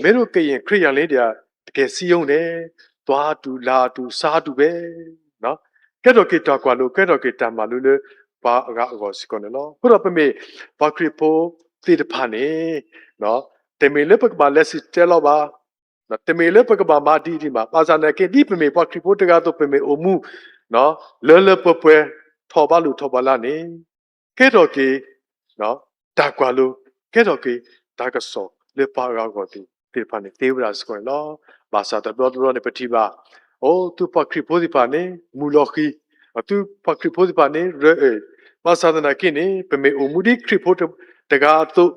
မ့ၢ်ရိကရင် ခရစ်ယာန်လေးတွေက တကယ်စည်းရုံးတယ်, သွားတူလာတူ စားတူပဲ ကဲထီၣ်က့ၤတၢ်ကွၢ်လိ ကဲထီၣ်က့ၤတၢ်မၤလိလၢပှၤအဂၤအဂီၢ်စ့ၢ်ကီးန့ၣ်လီၤ. အဃိဒီးပမ့ၢ်ပှၤခရံာ်ဖိသ့ၣ်တဖၣ်န့ၣ် တမ့ၢ်လၢပကဘၣ်လဲၤစံၣ်တဲၤတဲလီၤဘၣ်, တမ့ၢ်လၢပကဘၣ်မၤဒ်အံၤဒ်မး, ဘၣ်ဆၣ်သနာ်က့ ဒ်ပမ့ၢ်ပှၤခရံာ်ဖိတဂၤအသိး ပမ့ၢ်အိၣ်မူ လၢလၢပှဲၤပှဲၤ ထီၣ်ဘးလိာ်ထီၣ်ဘးလၢ်န့ၣ် ကဲထီၣ်က့ၤ တၢ်ကွၢ်လိ ကဲထီၣ်က့ၤတၢ်ကစီၣ်လၢပှၤအဂၤအဂီၢ်သ့ၣ်တဖၣ်န့ၣ် သ့ဝဲဒၣ်စ့ၢ်ကီးန့ၣ်လီၤ. ဘၣ်ဆၣ်တဘျီတဘျီန့ၣ် ပထံၣ်ဘၣ် အိ သုပှၤခရံာ်ဖိသ့ၣ်တဖၣ်န့ၣ် မုာ်လီၤဃံၤ, သုပှၤခရံာ်ဖိသ့ၣ်တဖၣ်န့ၣ် ရၢအၢၣ်, ဘၣ်ဆၣ်သနာ်က့န့ၣ် ပမ့ၢ်အိၣ်မူဒ်ခရံာ်ဖိတဂၤအသိး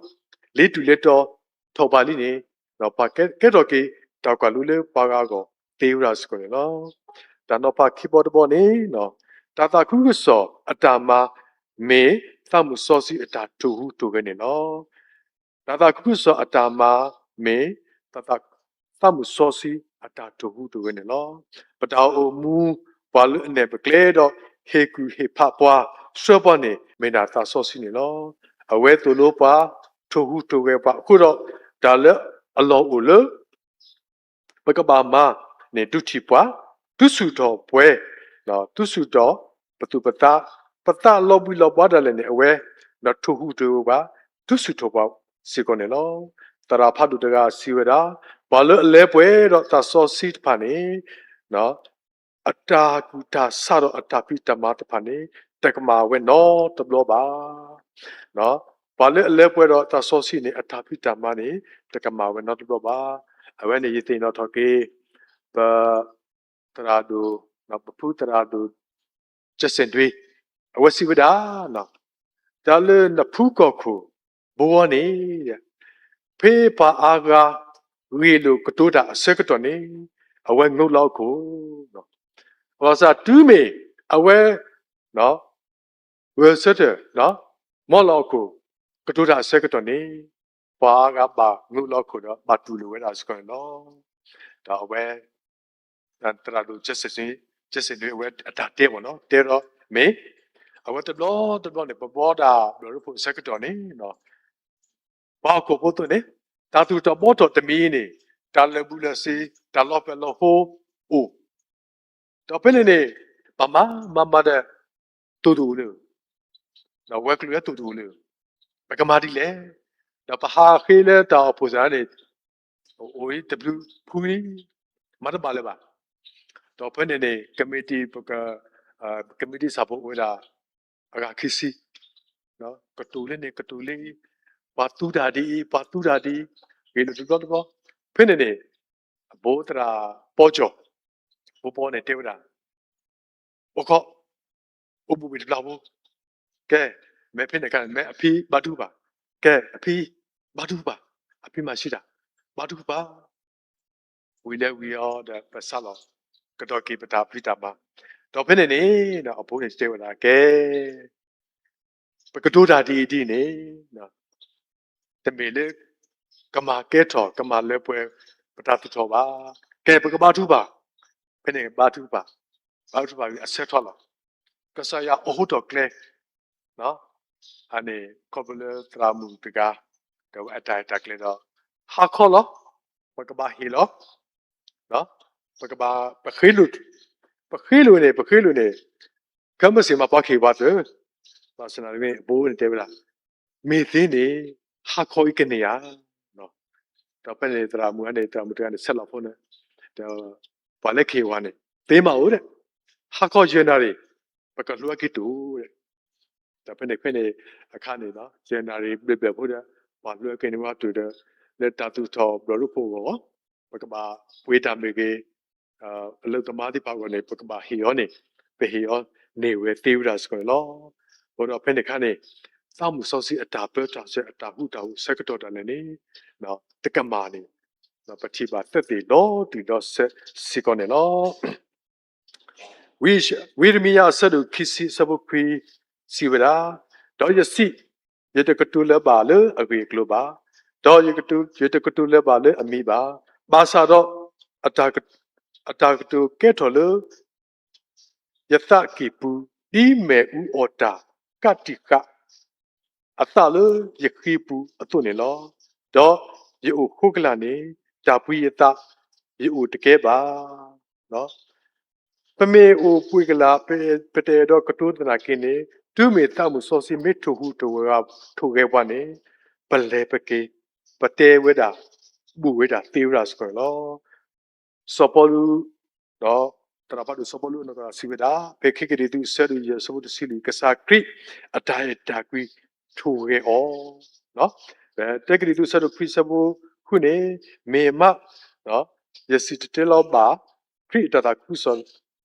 လ့ၤတူာ်လ့ၤတီၤ ထီၣ်ဘးလံန့ၣ် ပှၤကဲထီၣ်က့ၤ တၢ်ကွၢ်လိလၢပှၤဂၤအဂီၢ် သ့ဝဲဒၣ်စ့ၢ်ကီးန့ၣ်လီၤ. တၢ်နီၤဖးခံဘီတဘီန့ၣ် တၢ်သးခုကစီၣ်အတၢ်မၤ မ့ၢ်သးမုၣ်စီဆှံအတၢ်ထိၣ်ဟူးထိၣ်ဂဲၤန့ၣ်လီၤ. တၢ်သးခုကစီၣ်အတၢ်မၤ မ့ၢ် သးမုၣ်စီဆှံအတၢ်ထိၣ်ဟူးထိၣ်ဂဲၤန့ၣ်လီၤ. ပတၢ်အိၣ်မူ ပှၤလၢအနဲၣ်ပကျဲဒီး ဟ့ၣ်ကူၣ်ဟ့ၣ်ဖးပှၤ ဆှၢပှၤန့ၣ် မ့ၢ်ဒၣ်သးစီဆှံန့ၣ်လီၤ. အဝဲသိၣ်လိပှၤ ထိၣ်ဟူးထိၣ်ဂဲၤပှၤအဃိဒီး တၢ်လၢအလီၢ်အိၣ်လၢ ပကဘၣ်မၤန့ၣ် ဒုးထံၣ်ပှၤ, ဒုးဆူၣ်ထီၣ်ပှဲၤ, ဒုးဆူၣ်ထီၣ်ပသူၣ်ပသး, ပသးလီၤဘှံးလီၤဘှါဒၣ်လဲာ်န့ၣ် အဝဲ ထိၣ်ဟူးထိၣ်ဂဲၤပှၤ, ဒုးဆူၣ်ထီၣ်ပှၤစ့ၢ်ကီးန့ၣ်လီၤ. သရၣ်ဖးဒိၣ်တဂၤစံးဝဲဒၣ်, ပှၤလၢအလၢပှဲၤဒီးသးစီဆှံတဖၣ်န့ၣ် အတၢ်ကူၣ်တၢ်ဆးဒီးအတၢ်ဖံးတၢ်မၤတဖၣ်န့ၣ် တကမၣ်ဝဲနီတဘျီဘၣ်. ပှၤလၢအလၢပှဲၤဒီးသးစီဆှံန့ၣ် အတၢ်ဖံးတၢ်မၤန့ၣ် တကမၣ်ဝဲနီတဘျီဘၣ်. အဝဲန့ၣ်ယသ့ၣ်နီၣ်ထီၣ်က့ၤ ပ သရၣ်ဒိၣ် ပဖုသရၣ်ဒိၣ် ကစ့ၣ်ဒွံ အဝဲစံးဝဲဒၣ် တၢ်လၢနဖုကီၢ်ခိၣ်ဘိဝီန့ၣ် ဖဲပှၤအါဂၤဂ့ၢ်လိာ်ကတိၤတၢ်အဆၢကတီၢ်န့ၣ် အဝဲငိးလီၤအခိၣ် ဘၣ်ဆၣ်တုၤမ့ၢ်အဝဲ ဂဲၤဆၢထၢၣ် မ်လီၤအခိၣ် ကတိၤတၢ်အဆၢကတီၢ်န့ၣ် ပှၤအါဂၤဘၣ်မုာ်လီၤအခိၣ်ဒီး ဘၣ်တူၢ်လိာ်ဝဲဒၣ်စ့ၢ်ကီးန့ၣ်လီၤ. ဒီးအဝဲ သရၣ်ဒိၣ် ကၠဲးစ့ၣ်နွံ အဝဲအတၢ်တဲမ့ၢ်နီၤ တဲဒီးမ့ၢ် အဝဲတဘျီတဘျီန့ၣ် ပဘှီဒၣ်ဘျၢၣ်ရိဖှိၣ်အဆၢကတီၢ်န့ၣ် ပှၤဟီၣ်ခိၣ်ဖိအသိးန့ၣ် တၢ်သူၣ်ထီၣ်ဘှီထီၣ်တမံၤန့ၣ် တၢ်လၢာ်ဘူၣ်လၢာ်စ့ၤ တၢ်လီၤပျဲၢ်လီၤဟိအိၣ်, ဒီးဖဲန့ၣ်န့ၣ် ပမၤမၤမၤဒီး တိၢ်တအိၣ်လၢၤ, ဒီးဝဲၤကျိၤလၢတိၢ်တအိၣ်လၢၤ, ပကမၤဒ်လဲၣ်, ဒီးပဟးဃ့လၢတၢ်အိၣ်ဖှိၣ်သရၣ်န့ၣ် အိၣ်တဘျုးဖုလံ, မၤတဘၣ်လၢၤဘၣ်. ဒီးဖဲန့ၣ်န့ၣ် ကမံးတံာ် ပက ကမံးတံာ်ဆၣ်ဖိအိၣ်ဝဲဒၣ် အဂၤခံဆံ, ကတိၤလၢန့ၣ် ကတိၤလၢ ပှၤသူတၢ်ဒ်အံၤ ပှၤသူတၢ်ဒ်အံၤ, ဂ့ၤလိာ်တဘျီတဘျီ, ဖဲန့ၣ်န့ၣ် အဘိသရၣ်ပီကၠီၣ်, ဘိပီန့ၣ်တဲဝဲဒၣ် အိၣ်ခိး, အိၣ်ဘူးဘ့ၣ်တဘျီဖိ, ကဲ, မ့ၢ်ဖဲန့ၣ်အခါန့ၣ် မ့ၢ်အဖံဘါထုကဖၣ်, ကဲ, အဖံဘါထုကဖၣ်, အဖံမၤဆံးတၢ်, ဘါထုကဖၣ်, ဝံၤလၢဝံၤအီၤဒီး ပစးလီၤ, ကဒီးက့ၤပတၢ်ဖံးတၢ်မၤ, ဒီးဖဲန့ၣ်န့ၣ် အဘိန့ၣ်တဲဝဲဒၣ် ကဲ ပကတိၤတၢ်ဒ်အံၤဒ်န့ၣ် တမ့ၢ်လၢ ကမၤကဲထီၣ် ကမၤလၢပှဲၤ ပတၢ်သူၣ်ထီၣ်ဘၣ်. ကဲ ပကဘါထုကဖၣ်, ဖဲန့ၣ်ဘါထုကဖၣ်, ဘါထုကဖၣ်ဝံၤအဆၢထီၣ်လီၤ. ကစၢ်ယွၤအိးထီၣ်ကျဲ အန့ၣ် ခီဖျိလၢသရၣ်မုၣ်တဂၤ ဒီးအတၢ်အဲၣ်တၢ်ကျဲဒီး ဟါခီလီၤ, ပကဘၣ်ဟ့ၣ်လီၤ, ပကဘၣ် ပဃ့လိာ်, ပဃ့လိာ်န့ၣ် ပဃ့လိာ်န့ၣ် ကမ့ၢ်စ့ၢ်မၤပှၤကဟ့ၣ်ပှၤသၢ, ဘၣ်ဆၣ်သနာ်က့ အဘိန့ၣ်တဲဝဲဒၣ် မ့ၢ်သ့န့ၣ် ဟါခီအံၤကန့ၢ်ဧါ. ဒီးဖဲန့ၣ်သရၣ်မုၣ်န့ၣ် သရၣ်မုၣ်တဂၤန့ၣ် ဆဲးလီၤဖိန့ၣ်, ဒီးပှၤလၢကဟ့ၣ်ဝဲန့ၣ် သ့မးအိၣ်ဒီး ဟါခီယဲၢ်နၣ်ရံၣ် ပကလူၤအက့ၤတိၢ်ဒီး, ဒီးဖဲန့ၣ်ဖဲန့ၣ်အခါန့ၣ် ယဲၢ်နၣ်ရံၣ်ဘျဲၣ်ဘျဲၣ်ဖိဒီး ပှၤလူၤအက့ၤန့ၢ်ဝဲတိၢ်ဒီး လၢတၢ်သူၣ်ထီၣ်ဘျီၣ်ရိဖှိၣ်အဂီၢ် ပကဘၣ်ပှ့ၤတၢ်မ့ၢ်ဂ့ၤ အလုပ်သမားသ့ၣ်တဖၣ်အဂီၢ်န့ၣ် ပကဘၣ်ဟ့ၣ်အီၤန့ၣ် ပဟ့ၣ်အီၤန့ၢ်ဝဲသ့ဝဲဒၣ်စ့ၢ်ကီးန့ၣ်လီၤ. အဃိဒီးဖဲန့ၣ်အခါန့ၣ် သးမုၢ်စီဆှံအတၢ်ပၢတၢ်ဆှၢ အတၢ်ဟူးတၢ်ဂဲၤအဆၢကတီၢ်ဒၣ်လဲာ်န့ၣ် တကမၣ်န့ၣ် ပထံၣ်ဘၣ်သက်သေလီၤတံၢ်လီၤဆဲးစ့ၢ်ကီးန့ၣ်လီၤ. ဝံယံးရမံယၤအဆၢဒိၣ်ခံဆံအဆၢဖိခွံ စံးဝဲဒၣ်, ဒီးယစံး, ယတကတိၤလၢၤဘၣ်လၢအဂ့ၢ်အကျိၤဘၣ်, ဒီးယတကတိၤလၢၤဘၣ်လၢအမံၤဘၣ်, ဘၣ်ဆၣ်ဒီး အတၢ်ကတိၤကဲထီၣ်လၢ ယသးကံၢ်ပူၤ ဒ်မ့ၣ်အူအီၣ်တၢ်ကးတံာ်ဃာ် အသးလၢယဃံပူၤအသိးန့ၣ်လီၤ. ဒီးယအိၣ်ဃိကလာ်န့ၣ် တၢ်ပှံၤယသး ယအိၣ်တကဲဘၣ်. ပမ့ၢ်အိၣ်ပှဲၤကလာ် ပတအဲၣ်ဒိးကတိၤသနာ်က့န့ၣ် တုၤမ့ၢ်သးမုၢ်စီဆှံမ့ၢ်ထိၣ်ဟူးထိၣ်ဂဲၤပှၤန့ၣ် ပလဲၤပက့ၤ ပတဲဝဲဒၣ် ဘူးဝဲဒၣ်သ့ဝဲဒၣ်စ့ၢ်ကီးန့ၣ်လီၤ. စီၤပီလူး ဒီးသရၣ်ဖးဒိၣ်စီၤပီလူးအနီၢ်ကစၢ်စံးဝဲဒၣ် ဖဲခံကရံၣ်သူးအဆၢဒိၣ်ယဲၢ်အဆၢဖိတဆံလွံၢ် ကစၢ်ခရံာ်အတၢ်အဲၣ်တၢ်ကွံထိၣ်ဂဲၤအီၤ, ဖဲတၢကရံၣ်သူးအဆၢဒိၣ်ခွံအဆၢဖိဃုန့ၣ် မ့ၢ်မး ယစံၣ်တဲၤတဲလီၤဘၣ် ခရံာ်အတၢ်သးခုကစီၣ်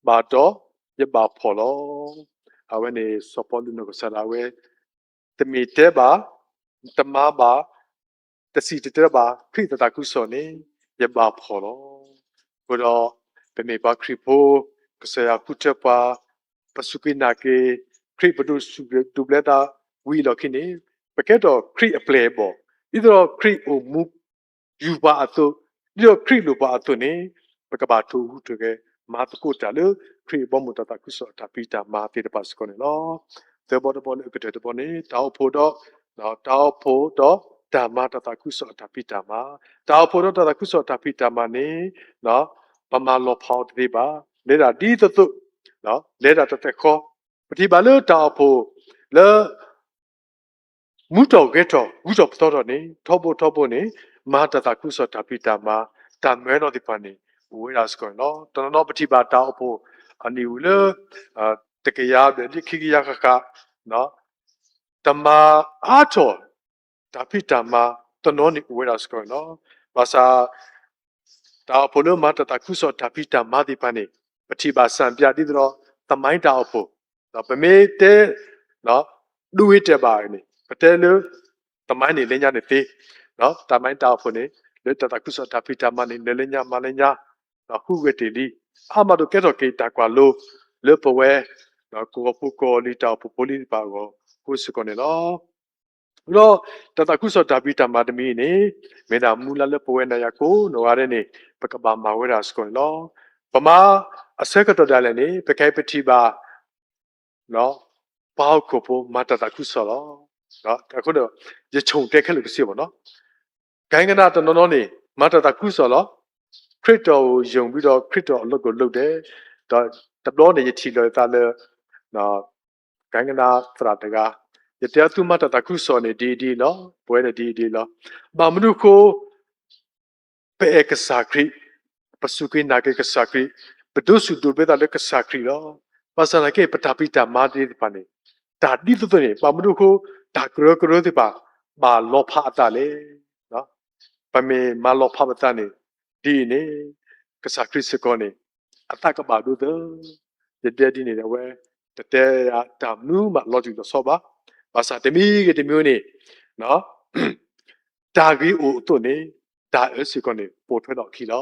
ဘၣ်ဒီး ယဘၣ်ဖှီၣ်လီၤ. အဝဲန့ၣ်စီၤပီလူးနီၢ်ကစၢ်ဒၣ်ဝဲ တမ့ၢ်တဲဘၣ်, တမၤဘၣ်, တစံၣ်တဲၤတဲလီၤဘၣ် ခရံာ်အတၢ်သးခုကစီၣ်န့ၣ် ယဘၣ်ဖှီၣ်လီၤ. အဃိဒီး ပမ့ၢ်ပှၤခရံာ်ဖိ ကစၢ်ယွၤဃုထၢပှၤ ပစူၢ်က့ၤနာ်က့ၤ ခရံာ်ပဒိးစူၢ်ဒိးဘျၢသးဝံၤအလီၢ်ခံန့ၣ် ပကဲထီၣ်ခရံာ်အပျဲၢ်အဘီၣ်, ဒ်သိးဒီးခရံာ်အိၣ်မူ ယူၤပှၤအသိး, ဒ်သိးခရံာ်လိၣ်ပှၤအသိးန့ၣ် ပကဘၣ်ထိၣ်ဟူးထိၣ်ဂဲၤ မၤသကိးတၢ်လၢ ခရံာ်အဘီအမုၢ်တၢ်သးခုကစီၣ်အတၢ်ဖံးတၢ်မၤသ့ၣ်တဖၣ်စ့ၢ်ကီးန့ၣ်လီၤ. သၢဘီတဘီလၢအကတၢၢ်တဘီန့ၣ် တၢ်အိၣ်ဖှိၣ်ဒီး တၢ်အိၣ်ဖှိၣ်ဒီးတၢ်မၤတၢ်သးခုကစီၣ်အတၢ်ဖံးတၢ်မၤ, တၢ်အိၣ်ဖှိၣ်ဒီးတၢ်သးခုကစီၣ်အတၢ်ဖံးတၢ်မၤန့ၣ် ပမၤလီၤဖးအီၤတသ့ဘၣ်. လဲၤဒၣ်ဒ်သိးသိး, လဲၤဒၣ်တၢ်တၢၢ်ဃီ, ပထံၣ်ဘၣ်လၢတၢ်အိၣ်ဖှိၣ်လၢ မူထီၣ်ဂဲၤထီၣ် ဂုၤထီၣ်ပသီထီၣ်န့ၣ် ထီဘိထီဘိန့ၣ် မၤတၢ်သးခုကစီၣ်တၢ်ဖံးတၢ်မၤ တၢ်မၢနီၢ်သ့ၣ်တဖၣ်န့ၣ် အိၣ်ဝဲဒၣ်စ့ၢ်ကီးန့ၣ်လီၤ. တနီၤနီၤပထံၣ်ဘၣ်တၢ်အိၣ်ဖှိၣ် အနံၣ်ဝံၤလၢ တကယၤဘျဲၣ်လံခံကယၤဃၣ်ဃၣ် တမၤအါထီၣ် တၢ်ဖံးတၢ်မၤတနီၤန့ၣ်အိၣ်ဝဲဒၣ်စ့ၢ်ကီးန့ၣ်လီၤ. ဘၣ်ဆၣ် တၢ်အိၣ်ဖှိၣ်လၢမၤတၢ်သးခုကစီၣ်တၢ်ဖံးတၢ်မၤသ့ၣ်တဖၣ်န့ၣ် ပထံၣ်ဘၣ်စၣ်ပၠးဒ်သိးဒီး သမိုင်းတၢ်အိၣ်ဖှိၣ်, ပမ့ၢ်တဲ ဒိဝ့ၤတဲာ်ဘၣ်န့ၣ် ပတဲလၢ သမိုင်းန့ၣ်လၢညါန့ၣ်သ့, သမိုင်းတၢ်အိၣ်ဖှိၣ်န့ၣ် လၢတၢ်သးခုကစီၣ်တၢ်ဖံးတၢ်မၤန့ၣ် လဲၤလၢညါမၤလၢညါ ဟူးဂဲၤတ့ၢ်လံ, အါမးဒိၣ်ကဲထီၣ်က့ၤတၢ်ကွၢ်လိ လၢပဝဲ ကဝီၤဖိကီၢ်လံ တၢ်အိၣ်ဖှိၣ်ဖိလံၤတဖၣ်အဂီၢ်အဃိစ့ၢ်ကီးန့ၣ်လီၤ. အဃိဒီး တၢ်သးခုကစီၣ်တၢ်ဖံးတၢ်မၤတမံၤအံၤန့ၣ် မ့ၢ်ဒၣ်မူလၢလၢပဝဲနၤယၤကိးနီၢ်ဂၤဒဲးန့ၣ် ပကဘၣ်မၤဝဲဒၣ်စ့ၢ်ကီးန့ၣ်လီၤ. ပမၤအဆၢကတီၢ်ဒၣ်လဲာ်န့ၣ် ပခဲအံၤပထံၣ်ဘၣ် ပှၤဟီၣ်ခိၣ်ဖိမၤတၢ်သးခုကစီၣ်လီၤ. အဃိဒီး ယဆိၣ်တဲခဲလၢာ်ကစ့ၢ်မ့ၢ်နီၤ, ကဟဲကနၣ်တနီၤနီၤန့ၣ် မၤတၢ်သးခုကစီၣ်လီၤ. ခရံာ်တော်ကို ယုံပြီးတော့ ခရစ်တော်အလုပ်ကိုလုပ်တယ်, ဒီးတဘျီန့ၣ် ယထံၣ်လီၤယသးလၢ ကဟဲကနၣ်သရၣ်တဂၤ, ယတဲအီၤ သုမၤတၢ်သးခုကစီၣ်န့ၣ် ဒ်အံၤဒ်အံၤလီၤ, ပဝဲန့ၣ်ဒ်အံၤဒ်အံၤလီၤ. ဘၣ်မနုၤအဃိ ပအဲၣ်ကစၢ်ခရံာ်, ပစူၢ်က့ၤနာ်က့ၤကစၢ်ခရံာ်, ပဒိးဆူၣ်ဒိးဘျၢသးလၢကစၢ်ခရံာ်လီၤ. ဘၣ်ဆၣ်သနာ်က့ ပတၢ်ဖံးတၢ်မၤသ့ၣ်တဖၣ်န့ၣ် တၢ်ဒ်သိးသိးန့ၣ် ဘၣ်မနုၤအဃိ တၢ်ကရၢကရိသ့ၣ်တဖၣ် ဘၣ်လီၤဖးအသးလဲၣ်. ပမ့ၢ်မၤလီၤဖးပသးန့ၣ် ဒ်အံၤန့ၣ် ကစၢ်ခရံာ်စ့ၢ်ကီးန့ၣ် အသးကဘၣ်ဒိသၢ, ယတဲဒ်န့ၣ် အဝဲ တတဲယၤတၢ်မနုၤမးလီၤတံၢ်လီၤဆဲးဘၣ်. ဘၣ်ဆၣ်တမံၤဂ့ၤတမံၤန့ၣ် တၢ်ဂ့ၢ်အိၣ်အသိးန့ၣ် တၢ်အၢစ့ၢ်ကီးန့ၣ် ပိာ်ထွဲထီၣ်အခံလီၤ.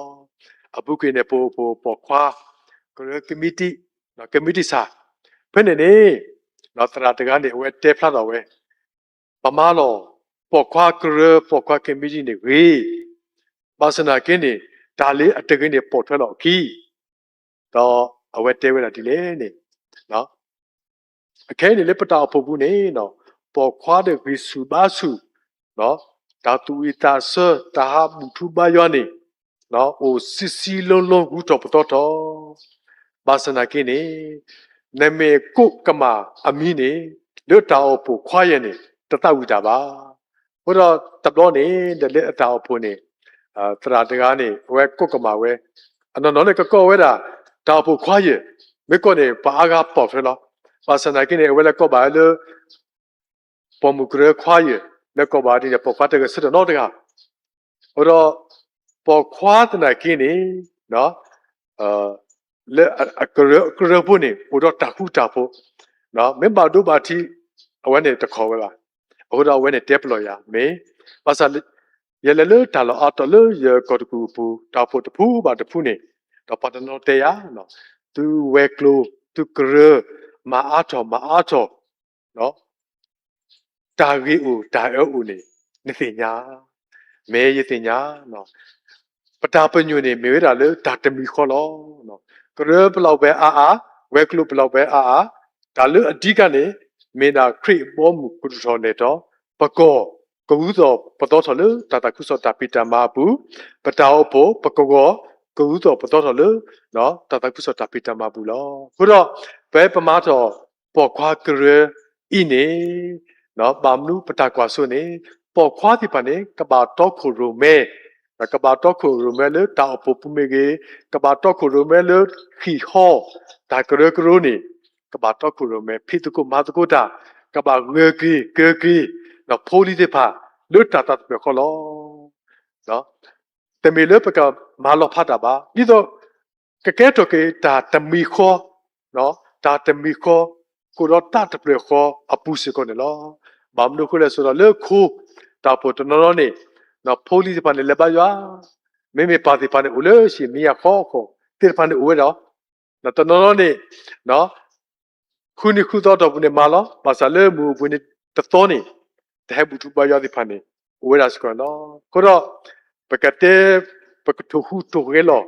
အပူၤကွံာ်န့ၣ် ပပိာ်ခွါ ကရၢကမံးတံာ်, ကမံးတံာ်ဆၣ်, ဖဲန့ၣ်န့ၣ် သရၣ်တဂၤန့ၣ် အဝဲတဲဖျါထီၣ်ဝဲ, ပမၤလီၤ ပိာ်ခွါကရၢ ပိာ်ခွါကမံးတံာ်န့ၣ်ဂ့ၤ, ဘၣ်ဆၣ်သနာ်က့န့ၣ် တၢ်လၢအတဂ့ၤန့ၣ် ပိာ်ထွဲထီၣ်အခံ ဒီးအဝဲတဲဝဲဒၣ်ဒ်လဲၣ်န့ၣ် အခဲအံၤန့ၣ်လၢပတၢ်အိၣ်ဖှိၣ်ပူၤန့ၣ် ပိာ်ခွါဒီးဂံၢ်ဆူၣ်ဘါဆူၣ်, တၢ်သူၣ်ဝံၣ်သးဆၢ တၢ်ဟးဘူၣ်ထူဘါယွၤန့ၣ် အိၣ်စံစံလိၤလိၤ ဂူၤထီၣ်ပသီထီၣ်, ဘၣ်ဆၣ်သနာ်က့န့ၣ် နမ့ၢ်ကိးကမၣ်အမံၤန့ၣ် လၢတၢ်အိၣ်ဖှိၣ်ခွါယဲၢ်န့ၣ် တသးဝံၣ်တၢ်ဘၣ်. အဃိဒီးတဘျီန့ၣ် ဒီးလၢအတၢ်အိၣ်ဖှိၣ်န့ၣ် သရၣ်တဂၤန့ၣ် အဝဲကိးကမၣ်ဝဲ, အနီၢ်နီၢ်န့ၣ် ကကိးဝဲဒၣ် တၢ်အိၣ်ဖှိၣ်ခွါယဲၢ်, မ့ၢ်ကိးန့ၣ် ပှၤအါဂၤပိာ်ထွဲလီၤ. ဘၣ်ဆၣ်သနာ်က့န့ၣ် အဝဲလဲၤကိးဘၣ်လၢ ပိာ်မုၣ်ကရၢခွါယဲၢ်, လဲၤကိးဘၣ်ဒ်န့ၣ် ပိာ်ခွါတဂၤဆၢထၢၣ်နီတဂၤ, အဃိဒီး ပိာ်ခွါသနာ်က့န့ၣ် လၢအကရၢကရိဖိန့ၣ် အိၣ်ဒီးတၢ်ဃူတၢ်ဖိး, မ့ၢ်ဘၣ်ဒိဘၣ်ထံး အဝဲန့ၣ်တခီၣ်ဝဲဘၣ်. အဃိဒီးအဝဲန့ၣ်တဲပလီၢ်ယၤ မ့ၢ် ဘၣ်ဆၣ် ယလဲၤလၢတၢ်လီၢ်အါတီၤလၢယကီၢ်တကူၣ်အပူၤ တၢ်အိၣ်ဖှိၣ်တဖုဘၣ်တဖုန့ၣ် ဒီးပှၤတနီၤတဲယၤ, သုဝဲၤကျိၤ သုကရၢ မၤအါထီၣ်မၤအါထီၣ် တၢ်ဂ့ၤအိၣ်တၢ်အၢအိၣ်န့ၣ် နသ့ၣ်ညါ, မ့ၢ်ယသ့ၣ်ညါ, ပတၢ်ပညိၣ်န့ၣ် မ့ၢ်ဝဲဒၣ်လၢတၢ်တမံၤဃီလီၤ. ကရၢပလီၢ်ဝဲအါအါ, ဝဲၤကျိၤပလီၢ်ဝဲအါအါ, တၢ်လၢအဓိကန့ၣ် မ့ၢ်ဒၣ်ခရံာ်အဘီအမုၢ်ကဒိၣ်ထီၣ်လဲၤထီၣ်, ပကီၢ် ကဂုၤသီၣ်ပသီထီၣ်လၢတၢ်သးခုကစီၣ်တၢ်ဖံးတၢ်မၤအပူၤ, ပတၢ်အိၣ်ဖှိၣ် ပကဝီၤ ကဂုၤသီၣ်ပသီထီၣ်လၢ တၢ်သးခုကစီၣ်တၢ်ဖံးတၢ်မၤအပူၤလီၤ. အဃိဒီး ဖဲပမၤထီၣ် ပိာ်ခွါကရၢအံၤန့ၣ် ဘၣ်မနုၤပတၢ်ကွၢ်စိန့ၣ် ပိာ်ခွါသ့ၣ်တဖၣ်န့ၣ် ကဘၣ်တီခိၣ်ရိၣ်မဲ, ကဘၣ်တီခိၣ်ရိၣ်မဲလၢတၢ်အိၣ်ဖှိၣ်ပူၤမ့ၢ်ဂ့ၤ, ကဘၣ်တီခိၣ်ရိၣ်မဲလၢဟံၣ်ဃီ တၢ်ကရၢကရိန့ၣ် ကဘၣ်တီခိၣ်ရိၣ်မဲ ဖံးသကိးမၤသကိးတၢ်, ကဘၣ်ဂၢၢ်က့ၤကၢၤက့ၤ ဖိလံၤသ့ၣ်တဖၣ် လၢတၢ်သးတဖျၢၣ်ဃီလီၤ. တမ့ၢ်လၢပကမၤလီၤဖးတၢ်ဘၣ်, ဒ်သိး ကကဲထီၣ်က့ၤတၢ်တမံၤဃီ, တၢ်တမံၤဃီ ကအိၣ်ဒီးတၢ်တဖျၢၣ်ဃီအပူၤစ့ၢ်ကီးန့ၣ်လီၤ. ဘၣ်မနုၤအဃိလဲၣ်ဆိုဒီး လၢခိ တၢ်အိၣ်ဖှိၣ်တနီၤနီၤန့ၣ် ဖိလံၤသ့ၣ်တဖၣ်န့ၣ် လဲၤဘါယွၤ, မ့မ့ၢ်ပၢ်သ့ၣ်တဖၣ်န့ၣ် အိၣ်လၢဟံၣ်မံယၤဃီဃီသ့ၣ်တဖၣ်န့ၣ် အိၣ်ဝဲဒီး တနီၤနီၤန့ၣ် ဃုနံၤဃုသီအတီၢ်ပူၤန့ၣ်မၤလီၤ, ဘၣ်ဆၣ်လၢမုၢ်အိၣ်ဘှံးနံၤတသီန့ၣ် တဟဲဘူၣ်ထူဘါယွၤသ့ၣ်တဖၣ်န့ၣ် အိၣ်ဝဲဒၣ်စ့ၢ်ကီးန့ၣ်လီၤ. အဃိဒီး ပကတဲ ပကထိၣ်ဟူးထိၣ်ဂဲၤလီၤ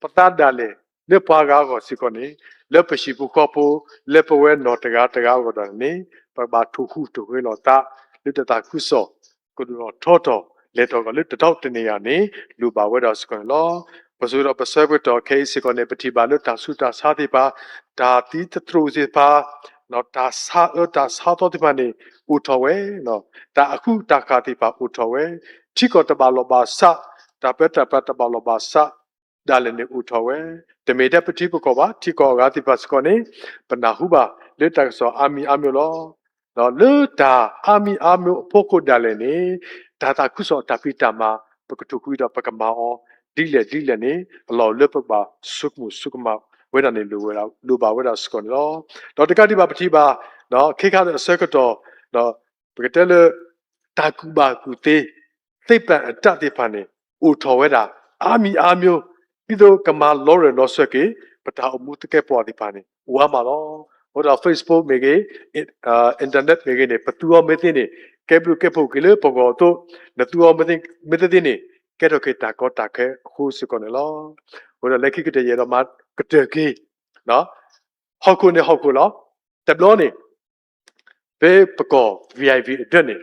ပသးဒၣ်လဲာ် လၢပှၤဂၤအဂီၢ်စ့ၢ်ကီးန့ၣ် လၢပဟံၣ်ဖိဃီဖိ လၢပဝဲနီၢ်တဂၤတဂၤအဂီၢ်ဒၣ်န့ၣ် ပကဘၣ်ထိၣ်ဟူးထိၣ်ဂဲၤလီၤသး လၢတၢ်သးခုကစီၣ် ကဒိၣ်ထီၣ်ထီထီၣ် လဲၤထီၣ်ကီၢ်လၢတတီတနံၤယၤန့ၣ် လိၣ်ဘၣ်ဝဲဒၣ်စ့ၢ်ကီးန့ၣ်လီၤ. ပစိၤဒီးပဆၢကတီၢ်ခဲအံၤစ့ၢ်ကီးန့ၣ် ပထံၣ်ဘၣ်လၢတၢ်ဆူးတၢ်ဆါသ့ၣ်တဖၣ်, တၢ်သံသတြိာ်သ့ၣ်တဖၣ်, တၢ်ဆါအၢတၢ်ဆါသီသ့ၣ်တဖၣ်န့ၣ် အိၣ်ထီၣ်ဝဲ, တၢ်အဃုတၢ်ဃာ်သ့ၣ်တဖၣ်အိၣ်ထီၣ်ဝဲ, ထံကီၢ်တဘၣ်လီၢ်ဘၣ်စး, တၢ်ပၢတၢ်ပြးတဘၣ်လီၢ်ဘၣ်စး ဒၣ်လဲာ်န့ၣ်အိၣ်ထီၣ်ဝဲ, တမ့ၢ်ထဲပထံပကီၢ်ဘၣ် ထံကီၢ်အဂၤသ့ၣ်တဖၣ်စ့ၢ်ကီးန့ၣ် ပနၢ်ဟူဘၣ်လၢတၢ်ကစီၣ်အါမံၤအါမျိၤလီၤ. လၢတၢ်အါမံၤအါမျိၤအဖီခိၣ်ဒၣ်လဲာ်န့ၣ် တၢ်သးခုကစီၣ်တၢ်ဖံးတၢ်မၤ ပကထိၣ်ကွံာ်ဒီးပကမၤအီၤ ဒ်လဲၣ်ဒ်လဲၣ်န့ၣ် အလီၢ်လၢပကဘၣ်ဆိကမိၣ်ဆိကမးဝဲဒၣ်န့ၣ် လိၣ်ဘၣ်ဝဲဒၣ်စ့ၢ်ကီးန့ၣ်လီၤ. ဒီးတကးဒံးဘၣ်ပထံၣ်ဘၣ် ခဲခါအဆၢကတီၢ် ပကတဲလၢ တၢ်ကူၣ်ဘၣ်ကူၣ်သ့ သ့ၣ်ပၣ်အတၢ်သ့ၣ်တဖၣ်န့ၣ် အိၣ်ထီၣ်ဝဲဒၣ် အါမံၤအါမျိၤ ဒ်သိးကမၤလီၤရၢၢ်လီၤစၢၤက့ၤ ပတၢ်အိၣ်မူသကဲးပဝးသ့ၣ်တဖၣ်န့ၣ် အိၣ်အါမးလီၤ. အဃိဒီး Facebook မ့ၢ်ဂ့ၤ, internet မ့ၢ်ဂ့ၤန့ၣ် ပသူအီၤမ့ၢ်သ့န့ၣ် ကဲဘျုးကဲဖှိၣ်က့ၤလၢပဂီၢ်အသိး, နသူအီၤမ့ၢ်သ့သ့န့ၣ် ကဲထီၣ်က့ၤတၢ်ကီတၢ်ခဲအဃိစ့ၢ်ကီးန့ၣ်လီၤ. အဃိဒီးလၢခံကတၢၢ်ယအဲၣ်ဒိးမၤကတၢၢ်က့ၤ ဟီၣ်ခိၣ်န့ၣ်ဟီၣ်ခိၣ်လီၤ. တဘျီန့ၣ် ဖဲပကီၢ် V I P အဒၢးန့ၣ်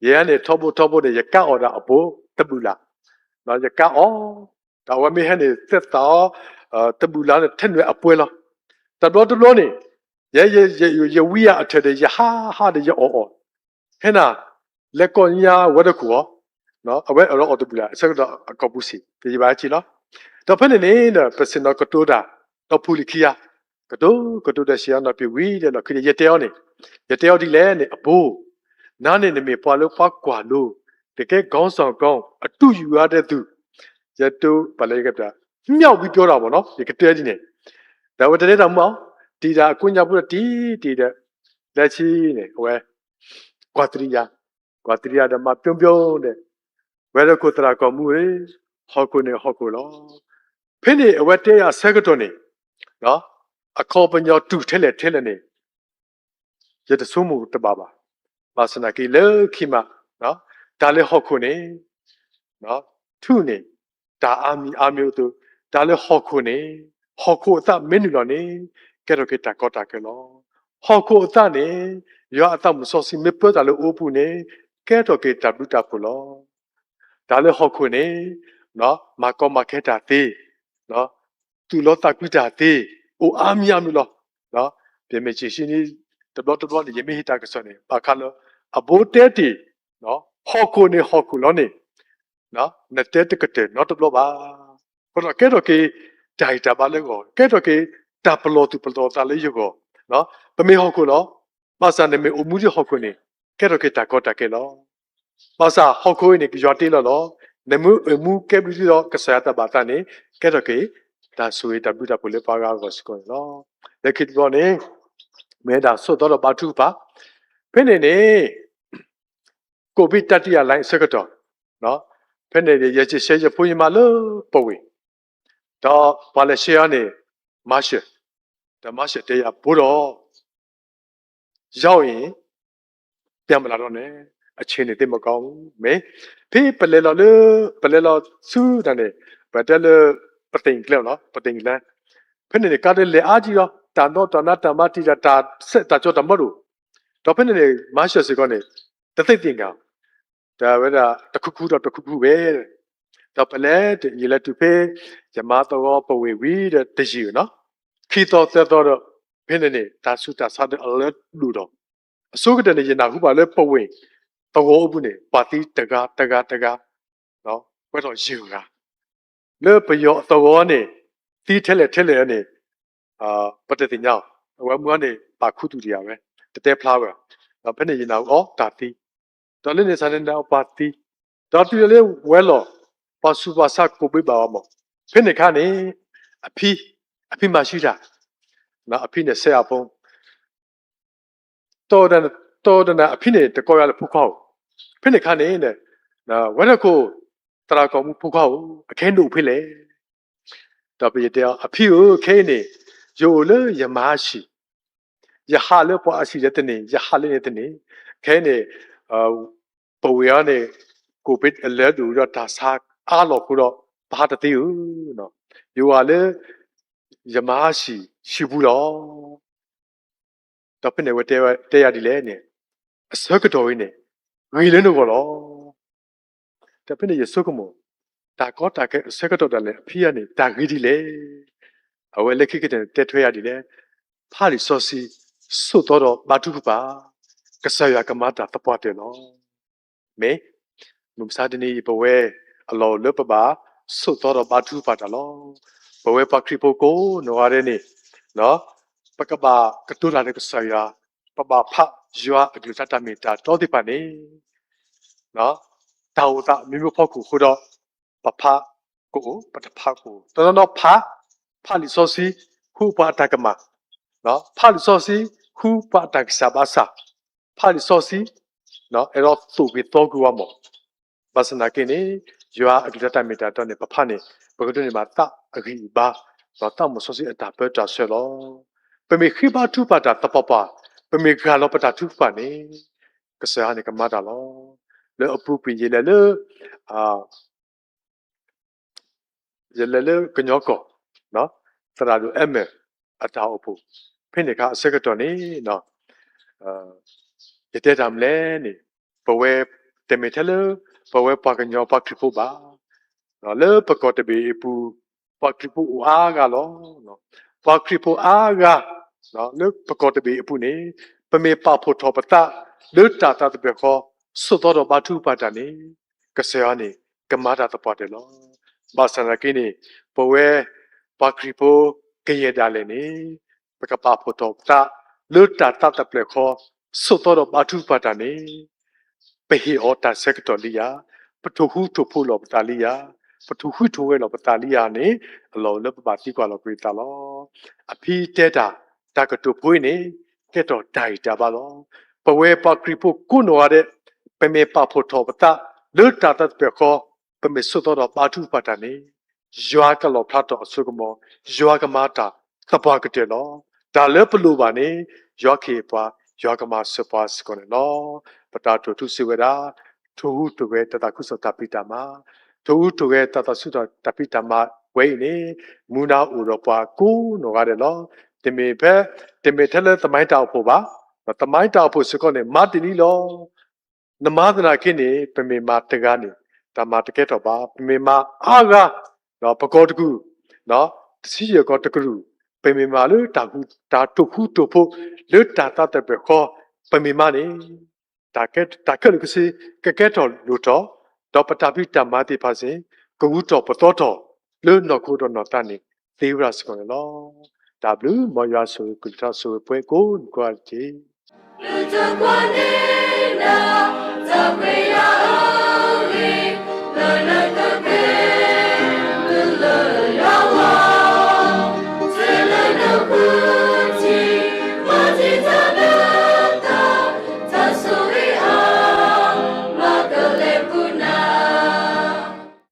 ယဲန့ၣ်ထီဘိထီဘိန့ၣ် ယကါအီၣ်ဒၣ်အဘိတဘုၣ်လၢ်, ယကါအီၣ်, ဒီးအဝဲမ့ၢ်ဟဲန့ၣ် သဲသးအီၤ တဘုၣ်လၢ်န့ၣ် ထဲနုာ်အပှဲၤလီၤ. တဘျီတဘျီန့ၣ် ယဲ ယဝံယၤအထၢၣ်ဒီး ယဟးဟးဒီးယအီၣ်အီၣ်, ဟဲနၤ လဲၤကိးညါဝဲတခိၣ်အီၤ, အဝဲအီၣ်ဒီးအီၣ်တဘုၣ်လၢ် အဆၢကတီၢ်အကီၢ်ပူၤစံး တယံာ်ဘၣ်ဟဲက့ၤလီၤ. ဒီးဖဲန့ၣ်န့ၣ် ပဆ့ၣ်နီၤကတိၤတၢ် ဒီးဖူလံၤခံဂၤ ကတိၤ ကတိၤတၢ်စံးအီၤနီၤ ပဝံၤဒီးလီၢ်ခံဒီး ယတဲအီၤန့ၣ်, ယတဲအီၤဒ်လဲၣ်န့ၣ် အဘိ, နၤန့ၣ်နမ့ၢ်ပှၤလၢပှၤကွၢ်လိ, တကဲ ခေါင်းဆောင်ကောင်း အတုယူၤအါတဲသူ, ယတိၤပာ်လၢယကပျၢ် မျှဝေပြောတာပေါ့နော် ယကတဲဒ်န့ၣ်, ဒီးအဝဲတဲတၢ်မူအီၤ, တံာ်တၢ်အကိးညါဖိဒီးတံာ်တံာ်ဒီး လၢခံန့ၣ် အဝဲ ကွၢ်သရံယါ, ကွၢ်သရံယါဒီးမၤပျီပျီဒီး ဝဲတခိၣ်သရၣ်ကီၢ်မူဧၢ, ဟီၣ်ခိၣ်န့ၣ်ဟီၣ်ခိၣ်လီၤ. ဖဲန့ၣ်အဝဲတဲအဆၢကတီၢ်န့ၣ် အခီပညီတုၤထဲလဲၣ်ထဲလဲၣ်န့ၣ် ယတဆိကမိၣ်တဘၣ်ဘၣ်. ဘၣ်ဆၣ်သနာ်က့လၢခံမး တၢ်လၢဟီၣ်ခိၣ်န့ၣ် ထူၣ်န့ၣ် တၢ်အါမံၤအါမံၤအသိး, တၢ်လၢဟီၣ်ခိၣ်န့ၣ် ဟီၣ်ခိၣ်အသးမ့ၢ်နုာ်လီၤန့ၣ် ကဲထီၣ်က့ၤတၢ်ကီတၢ်ခဲလီၤ. ဟီၣ်ခိၣ်အသးန့ၣ် ယွၤအသးမုၣ်စီဆှံမ့ၢ်ပၢတၢ်လၢအအိၣ်ပူၤန့ၣ် ကဲထီၣ်က့ၤတၢ်ဘျုးတၢ်ဖှိၣ်လီၤ. တၢ်လၢဟီၣ်ခိၣ်န့ၣ် မၤကီမၤခဲတၢ်သ့, သူၣ်လီသးကွံတၢ်သ့, အိၣ်အါမံၤအါမံၤလီၤ. ပမ့ၢ်စံးဆံနံၤ တဘျီတဘျီန့ၣ် ယမ့ၢ်ဟ့ၣ်တၢ်ကစီၣ်န့ၣ် ဘၣ်ဃးလၢ အဘိတဲတ့ၢ်, ဟီၣ်ခိၣ်န့ၣ်ဟီၣ်ခိၣ်လီၤန့ၣ် နတဲတကတၢၢ်နီတဘျီဘၣ်. အဃိဒီးကဲထီၣ်က့ၤ တၢ်ဂံၢ်တၢ်ဘါလၢယဂီၢ်, ကဲထီၣ်က့ၤတၢ်ပလီၢ်သူၣ်ပလီၢ်သးလၢယဂီၢ်, ပမ့ၢ်ဟီၣ်ခိၣ်လီၤ. ဘၣ်ဆၣ်နမ့ၢ်အိၣ်မူဒ်ဟီၣ်ခိၣ်န့ၣ် ကဲထီၣ်က့ၤတၢ်ကီတၢ်ခဲလီၤ. ဘၣ်ဆၣ်ဟီၣ်ခိၣ်အံၤန့ၣ် ကယွၤတ့လီၤလီၤ. နမ့ၢ်အိၣ်မူကဲဘျုးဒ်သိးကစၢ်ယွၤတၢ်ဘၣ်သးန့ၣ် ကဲထီၣ်က့ၤ တၢ်ဆိၣ်ဂ့ၤတၢ်ဘျုးတၢ်ဖှိၣ်လၢပှၤဂၤအဂီၢ်စ့ၢ်ကီးန့ၣ်လီၤ. လၢခံတဘျီန့ၣ် မ့ၢ်ဒၣ်ဆိးသီဒီးဘါထုကဖၣ်, ဖဲန့ၣ်န့ၣ် ကိးဘ့ၣ်တတိယလှိုင်းအဆၢကတီၢ်, ဖဲန့ၣ် ယစံးဆၢယဖိယမါလၢပဝ့ၢ်, ဒီးပှၤလဲၤဆှၢအီၤန့ၣ် မၤရှၢၣ်, ဒီးမၤရှၢၣ်တဲယၤ ဘိဒီး ရောက်ရင် ပြန်မလာတော့နဲ့, အခြေအနေသိပ်မကောင်းဘူး. မ့ၢ် ဖဲပလဲၤလီၤလၢ ပလဲၤလီၤဆူတၢ်န့ၣ် ပတဲလၢ ပသ့ၣ်ညါကျဲနီၤ ပသ့ၣ်ညါကျဲ, ဖဲန့ၣ်န့ၣ် ကါဒဲးလဲၤအါကံလီၤ တၢ်နီၢ်တၢ်နါတၢ်မါတံာ်တာ် တၢ်စဲးတၢ်ကီတၢ်မီဒိၣ်, ဒီးဖဲန့ၣ်န့ၣ် မၤရှၢၣ်စ့ၢ်ကီးန့ၣ် တသ့ၣ်ညါ တဝဲဒၣ်တခူခူဒီးတခူခူဝဲ, ဒီးပလဲၤ ယလဲၤတုၤဖဲ ယမါသဝီပဝ့ၢ်ဝံၤဒီးတယံာ်နီၤ, ခံသီသၢသီဒီး ဖဲန့ၣ်န့ၣ် တၢ်ဆူးတၢ်ဆါဒီးအလၢဒိၣ်ဒီး, အဆိကတၢၢ်န့ၣ် ယနၢ်ဟူဘၣ်လၢပဝ့ၢ်သဝီအပူၤန့ၣ် ပှၤသံတဂၤတဂၤတဂၤ ပှဲၤထီၣ်ယဲၢ်ဂၤ လၢပယီၤအသဝီန့ၣ် သံထဲလဲၣ်ထဲလဲၣ်န့ၣ် ပတသ့ၣ်ညါအီၤ, အဝဲမုၢ်အီၤန့ၣ် ပာ်ခူသူၣ်တယၤဝဲ တတဲဖျါဝဲ, ဒီးဖဲန့ၣ်ယနၢ်ဟူအီၤတၢ်သံ, ဒီးလၢန့ၣ်စ့ၢ်န့ၣ် နၢ်ဟူပှၤသံ, ဒီးတုၤလၢဝဲလီၤ ပှၤဆူးပှၤဆါကိးဘ့ၣ်ဘၣ်အီၤမး, ဖဲန့ၣ်အခါန့ၣ် အဖံ, အဖံမၤဆူၣ်တၢ်, အဖံန့ၣ်ဆဲးအဖိ တီၢ်တနၤအဖံန့ၣ် တကိးယၤလၢဖိခွါဧိၤ, ဖဲန့ၣ်အခါန့ၣ် ဝဲတခိၣ် သရၣ်ကီၢ်မူဖိခွါဧိၤ အခဲအံၤနအိၣ်ဖဲလဲၣ်, ဒီးပယတဲအီၤ အဖံဧၢ ခဲအံၤန့ၣ် ယအိၣ်လၢယမါအဟံၣ်, ယဟးလၢပှၤအဟံၣ်လၢတန့ၢ် ယဟးလၢန့ၣ်တန့ၢ်, ခဲအံၤန့ၣ် ပဝ့ၢ်အံၤန့ၣ် ကိးဘ့ၣ်အလၢဒိၣ်ဒီးတၢ်ဆါအါလီၢ်အဃိဒီး ပဟးတသ့ဧိၤ, ယအိၣ်လၢ ယမါဟံၣ်ဟံၣ်ပူၤလီၤ. ဒီးဖဲန့ၣ်အဝဲတဲယၤဒ်လဲၣ်န့ၣ်, အဆၢကတီၢ်အံၤန့ၣ် ဂ့ၤလၢနဂီၢ်လီၤ. ဒီးဖဲန့ၣ်ယဆိကမိၣ်, တၢ်ကီတၢ်ခဲအဆၢကတီၢ်ဒၣ်လဲာ် အဖံအံၤန့ၣ် တၢ်ဂ့ၤဒ်လဲၣ်. အဝဲလၢခံကတၢၢ်န့ၣ် တဲထွဲယၤဒ်လဲၣ်, ဖးလံာ်စီဆှံ, ဆိးသီဒီးဘါထုကဖၣ်, ကစၢ်ယွၤကမၤတၢ်သပှၢ်တၢၢ်လီၤ. မ့ၢ် မုၢ်မဆါတနံၤအံၤ ပဝဲအလီၢ်အိၣ်လၢပဘၣ်ဆိးသီဒီးဘါထုကဖၣ်တၢ်လီၤ. ပဝဲပှၤခရံာ်ဖိကိးနီၢ်ဂၤဒဲးန့ၣ် ပကဘၣ်ကတိၤတၢ်ဒီးကစၢ်ယွၤ, ပဘၣ်ဖးယွၤအကလုၢ်ကထါတၢ်မ့ၢ်တၢ်တီသ့ၣ်တဖၣ်န့ၣ် တၢ်အိၣ်သးမံၤမံၤဖီခိၣ်အဃိဒီး ပဖးကအိၣ် ပတဖးကအိၣ် တနီၤနီၤဖး, ဖးလံာ်စီဆှံ ဃုပှၤအတၢ်ကမၣ်, ဖးလံာ်စီဆှံ ဃုပှၤအတၢ်ကစၢ်ဘၣ်ဆၣ်, ဖးလံာ်စီဆှံ အဲၣ်ဒိးသိၣ်ဂ့ၤသီကွံာ်ဝဲမး, ဘၣ်ဆၣ်သနာ်က့န့ၣ် ယွၤအကလုၢ်ကထါတၢ်မ့ၢ်တၢ်တီန့ၣ် ပဖးန့ၣ် ပကဒိးန့ၢ်ဘၣ်သးအဂံၢ်အဘါ, ဒီးသးစီဆှံအတၢ်ပၢတၢ်ဆှၢလီၤ. ပမ့ၢ်ဃ့ဘါထုကဖၣ်တၢ်သပှၢ်ပှၢ်, ပမ့ၢ်ဂၢ်လီၤပတၢ်ထုကဖၣ်န့ၣ်, ကစၢ်ယွၤန့ၣ်ကမၤတၢ်လီၤ. လၢအပူၤကွံာ်ယလဲၤလၢ ယလဲၤလၢကညီကီၢ်, သရၣ်ဒိၣ်အဲမၢၣ်အတၢ်အိၣ်ဖှိၣ်, ဖဲန့ၣ်အခါအဆၢကတီၢ်န့ၣ် ယတဲတၢ်မနုၤလဲၣ်န့ၣ်, ပဝဲတမ့ၢ်ထဲလၢ ပဝဲပှၤကညီပှၤခရံာ်ဖိဘၣ်. လၢပကီၢ်တဘ့ၣ်အပူၤ, ပှၤခရံာ်ဖိအိၣ်အါဂၤလီၤ. ပှၤခရံာ်ဖိအါဂၤ လၢပကီၢ်တဘ့ၣ်အပူၤန့ၣ်, ပမ့ၢ်ပာ်ဖှိၣ်ထီၣ်ပသး လၢတၢ်သးသပှၢ်ဃီ, ဆိးသီဒီးဘါထုကဖၣ်တၢ်န့ၣ်, ကစၢ်ယွၤန့ၣ် ကမၤတၢ်သပှၢ်တၢၢ်လီၤ. ဘၣ်ဆၣ်သနာ်က့န့ၣ်, ပဝဲ ပှၤခရံာ်ဖိကယဲၢ်ဒၣ်လဲာ်န့ၣ်, ပကပာ်ဖှိၣ်ထီၣ်ပသး လၢတၢ်သးသပှၢ်ဃီ, ဆိးသီဒီးဘါထုကဖၣ်တၢ်န့ၣ်, ပဟ့ၣ်အီၤတၢ်ဆၢကတီၢ်လံဧါ, ပထိၣ်ဃူထိၣ်ဖိးလီၤပသးလံဧါ, ပထိၣ်ဃူထိၣ်ဖိးလီၤပသးလံဧါန့ၣ်, အလီၢ်အိၣ်လၢပဘၣ်သံကွၢ်လီၤကွံာ်သးလီၤ. အဖံတဲတၢ်, တၢ်ကတိၤဖိအံၤန့ၣ်, ကဲထီၣ်တၢ်ဂံၢ်တၢ်ဘါလီၤ. ပဝဲပှၤခရံာ်ဖိကိးနီၢ်ဂၤဒဲး, ပမ့ၢ်ပာ်ဖှိၣ်ထီၣ်ပသး လၢတၢ်သးသပှၢ်ဃီ, ပမ့ၢ်ဆိးသီဒီးဘါထုကဖၣ်တၢ်န့ၣ်, ယွၤကလီၣ်ဖျါထီၣ်အစိကမီၤ, ယွၤကမၤတၢ်သပှၢ်ကတၢၢ်လီၤ. တၢ်လၢပလိၣ်ဘၣ်န့ၣ်, ယွၤကဟ့ၣ်ပှၤ, ယွၤကမၤစၢၤပှၤစ့ၢ်ကီးန့ၣ်လီၤ. ပတၢ်တိာ်ထူစံးဝဲဒၣ်, ထိၣ်ဟူးထိၣ်ဂဲၤတၢ်သးခုကစီၣ်တၢ်ဖံးတၢ်မၤ, ထိၣ်ဟူးထိၣ်ဂဲၤတၢ်သးခုကစီၣ်တၢ်ဖံးတၢ်မၤဝဲအံၤန့ၣ်, မူဒါအိၣ်ဒီးပှၤကိးနီၢ်ဂၤဒဲးလီၤ. တမ့ၢ်ဖဲ, တမ့ၢ်ထဲလၢသမိုင်းတၢ်အိၣ်ဖှိၣ်ဘၣ်, သမိုင်းတၢ်အိၣ်ဖှိၣ်စ့ၢ်ကီးန့ၣ် မၤတ့ၢ်လံလီၤ. နမၤသနာ်က့န့ၣ် ပမ့ၢ်မၤတဂၤန့ၣ် တၢ်မၤတကဲထီၣ်ဘၣ်. ပမ့ၢ်မၤအါဂၤ, ပကီၢ်တကူၣ်, တဆံယဲၢ်ကီၢ်တကရူၢ်, ပမ့ၢ်မၤလၢ တၢ်တိာ်ဃူတိာ်ဖိး လၢတၢ်သးသပှၢ်ဃီ, ပမ့ၢ်မၤန့ၣ်, တၢ်ခဲလၢာ်ခဲဆ့ ကကဲထီၣ်လိၣ်ထီၣ်, ဒီးပတၢ်ဖံးတၢ်မၤသ့ၣ်တဖၣ်စ့ၢ်, ကဂုၤထီၣ်ပသီထီၣ်, လၢနီၢ်ခိဒီးနီၢ်သးန့ၣ် သ့ဝဲဒၣ်စ့ၢ်ကီးန့ၣ်လီၤ. တၢ်ဘျုး, မ်ယွၤဆိၣ်ဂ့ၤကလုၢ်ကထါဆိၣ်ဂ့ၤပှၤကိးဂၤဒဲးတက့ၢ်.